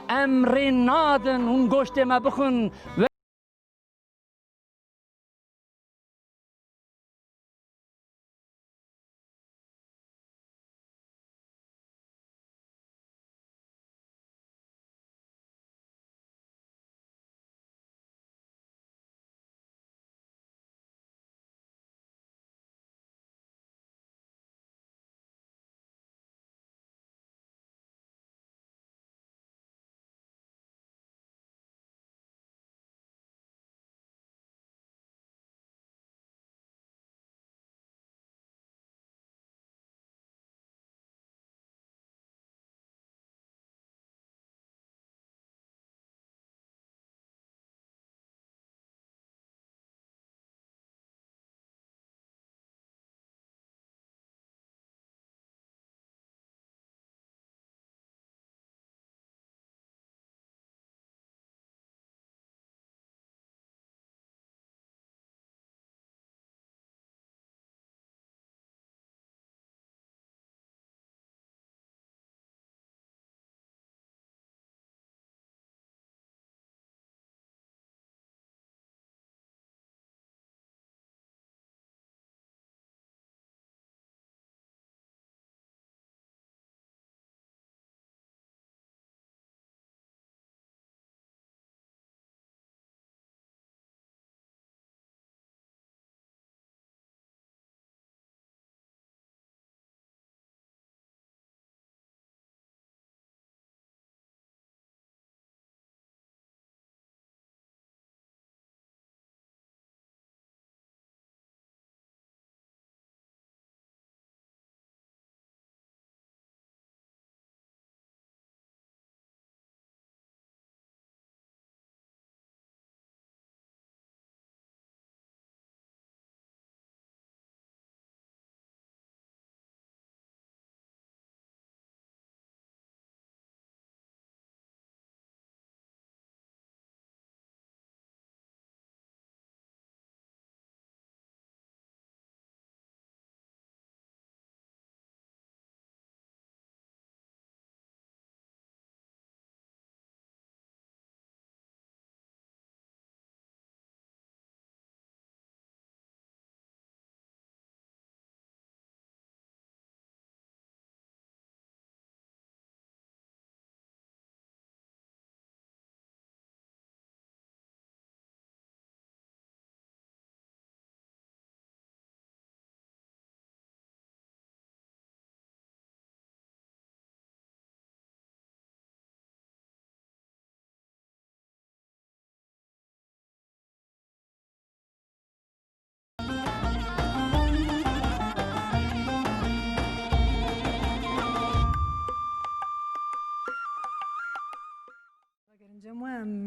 Em rê nadin hûn goştê me bixwin.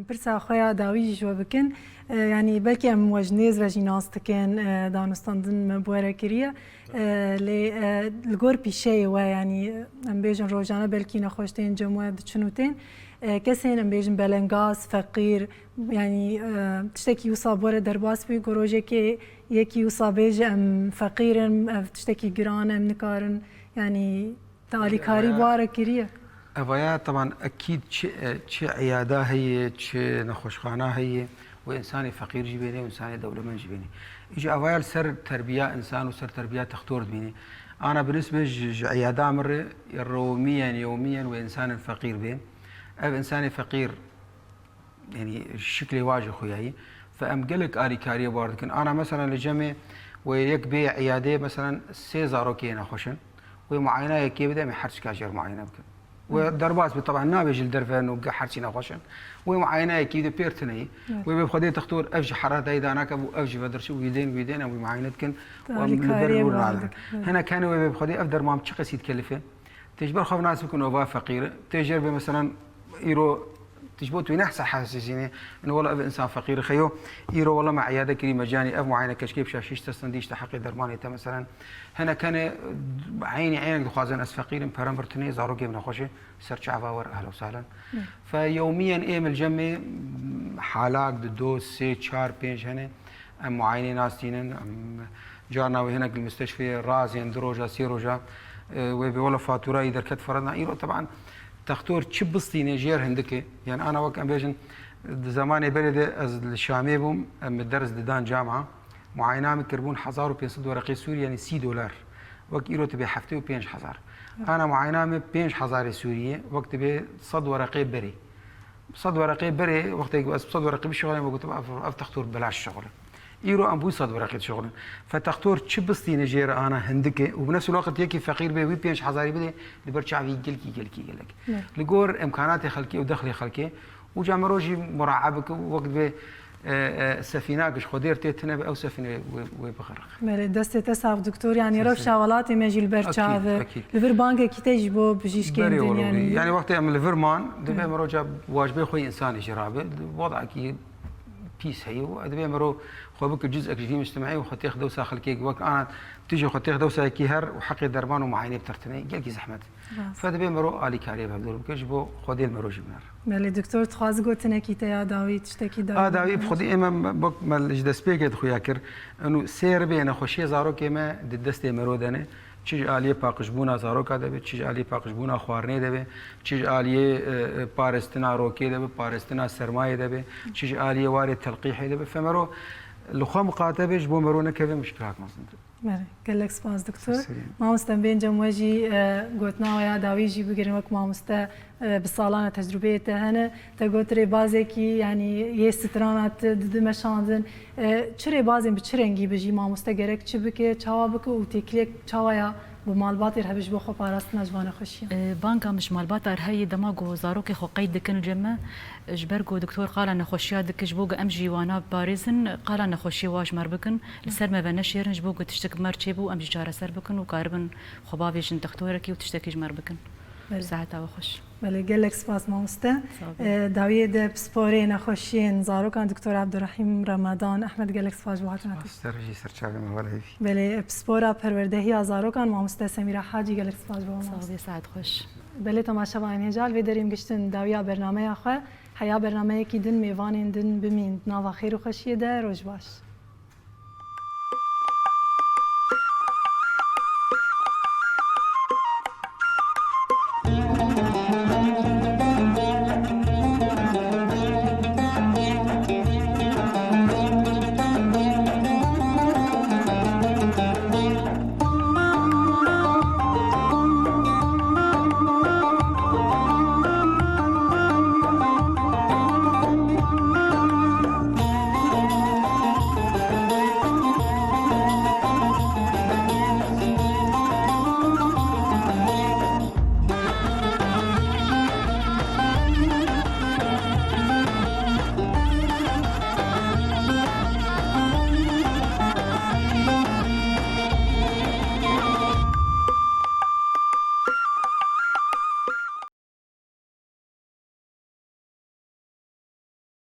Pirsa xwe ya dawî jî ji we bikin. E, yanî belkî em we ji nêz ve jî nas dikin, e, danûstandin me bi we re kiriye. E, lê, e, li gor pîşeyê we, yanî em bêjin rojane belkî nexweş tên cem we diçin û tên. E, kesên em bêjin belengaz, feqîr, yanî, e, tiştekî wisa bi we re derbas bû, ku rojekê yekî wisa bêje em feqîr in, ev tiştekî giran e, em nikarin, yanî te alîkarî bi we re kiriye? Evaya, teban, ekîd çi, e, çi îyada heye, çi nexweşxana heye, wê însanê feqîr jî bêne û însanê dewlemend jî bêne. Îca evaya li ser terbiya însan û ser terbiya textor dibîne. Ana bi nisbê ji, ji îyada min re yewmiyen, yewmiyen wê însanên feqîr bên. Ev însanê feqîr, yanî şiklê wa jî xuyayî. Fe em gelek alîkariyê bar dikin. Ana mesela li cemê wê yek bê îyadeyê, mesela sê zarokê yê nexweş in. Wê muayena yekê bide, em ê her çika jê re muayene bikin. Wê derbas bi, teban nabêjin li derve nû ge her çî nexweş in. Wê muayena yekê bide pêr tune yî. Evet. Wê bê bi xwedê textor ev ji herata yê danake bû, ev ji ve derçû, wî dên, wî dên, em wî muayene dikin. Û em li ber wî nadin. Evet. Hinek hene wê bê bi xwedê ev derman çi qesî dikelifê? Tê ji ber xwe nas bikin ova feqîr e. Tê jêr bê, mesela, îro tu ji bo tu nehsa hesîsînê. Ino wela ev însan feqîr e, xeyo. Îro wela me îyade kirî mecanî, ev muayene keşkê bi şaş hîşt destan dî, işte heqê dermanê te, mesela. Hinek hene eynî eynek dixwazin, ez feqîr im, perem bir tune, zarokê min nexweş e, ser çava wer, ehlen û sehlen. Fe yewmiyen ê min li cemê halak di do, sê, çar, pênc hene. Em muayenê nastînin, em carna wê hinek li misteşfê razên du roja, sê roja, e, wê bê wela faturayî derket ferena. Îro teban textor çi bistîne jêr hindik e. Yani ana wek em bêjin, di zemanê berê de ez li Şamê bûm, em min ders didan camia. Muayena min kirbûn hezar û pênc sed wereqê Sûrî, yani sî dolar. Wek îro dibe heftê û pênc hezar. Ana muayena min pênc hezarê Sûrî ye, wek dibe sed wereqê berê. Sed wereqê berê, wextê ku ez bi sed wereqê bişixulînim, me gotim, ev, ev textor belaş şixulin. Îro em bû sed wereqê dişixulin. Fe textor çi bistîne jê re ana hindik e û bi nefs waqt yekî feqîr bê, wî pênc hezarî bidê, li ber çavî gelkî, gelkî, gelek. Ne. Li gor imkanatê xelkê û dexlê xelkê, û ca mero jî murae bike û wek divê, e, e, sefîna giş xwe dêr tê tine be, ew sefîne wê, wê bixiriq. Belê, destê te sax, doktor. Yanî rewşa welatê me jî li ber çav e. Li vir bangekî te ji bo bijîşkên dinya. Yani wextê em li vir man, divê mero ca wacibê xwe yê însanê jî rabe. Wedakî pîs heye û divê mero xwe bike cizek ji vî mictimaî û xwe têx dewsa xelkê wek ana tu jî xwe têx dewsa yekî her û heqê derman û muayenê bi te re tine. Gelkî zehmet. Rast. Fe divê mero alîkariyê bi hevdûr bike ji bo Xwedê li mero jî binere. Belê, doktor, dixwazi gotinekî te ya dawî, tiştekî dawî. A dawî bi xwedî ê me, me, me ji destpêkê dixuya kir. Eno sê ribê nexweşiyê zarokê me di destê mero de ne. Çi ji aliyê paqijbûna zaroka de be, çi ji aliyê paqijbûna xwarinê de be, çi ji aliyê, e, e, parêstina rokê de be, parêstina sermayê de be, çi ji aliyê warê telqîhê de be. Fe mero li xwe miqate be, ji bo mero nekeve muşkilak mezin. Belê, gelek spas, doktor. Mamoste, em bên cem we jî, e, gotina we ya dawî jî bigirin, wek mamoste, e, bi salan e tecrûbeyê te hene. Te got rêbazekî, yanî yê strana te dide meşandin. E, çi rêbazên bi çi rengî bi jî mamoste gerek çi bike, çawa bike û têkiliyek çawa ya bi malbatê re hebe ji bo xwe parastina ji van nexweşiyan? E, banga min ji malbata re heye, dema ku zarokê xwe qeyd dikin cem me, ji ber ku doktor qala nexweşiya dike, ji bo ku em jî wana biparêzin, qala nexweşiyê wa ji me re bikin. Li ser me ve neşêrin, ji bo ku tiştek bi me re çêbû, em jî çareser bikin û karibin xwe bavêjin dixtorekî û tiştekî ji me re bikin. Belê. Saeta we xweş. Belê, gelek spas mamoste. Sağ olun. E, dawiyê de pisporê nexweşiyên zarokan doktor Abdurrahîm Ramadan Ehmed, gelek spas ji bo hatina te. Spas te re jî, ser çavê me, wela hêvî. Belê, pispora perwerdehiya zarokan mamoste Semîra Hacî, gelek spas ji bo mamoste. Sağ olun, saet xweş. Belê, temaşevanên hêja, li vê derê em giştin dawiya bernameya xwe. Heya bernameyekî din mêvanên din bimîn di nava xêr û xweşiyê de, roj baş.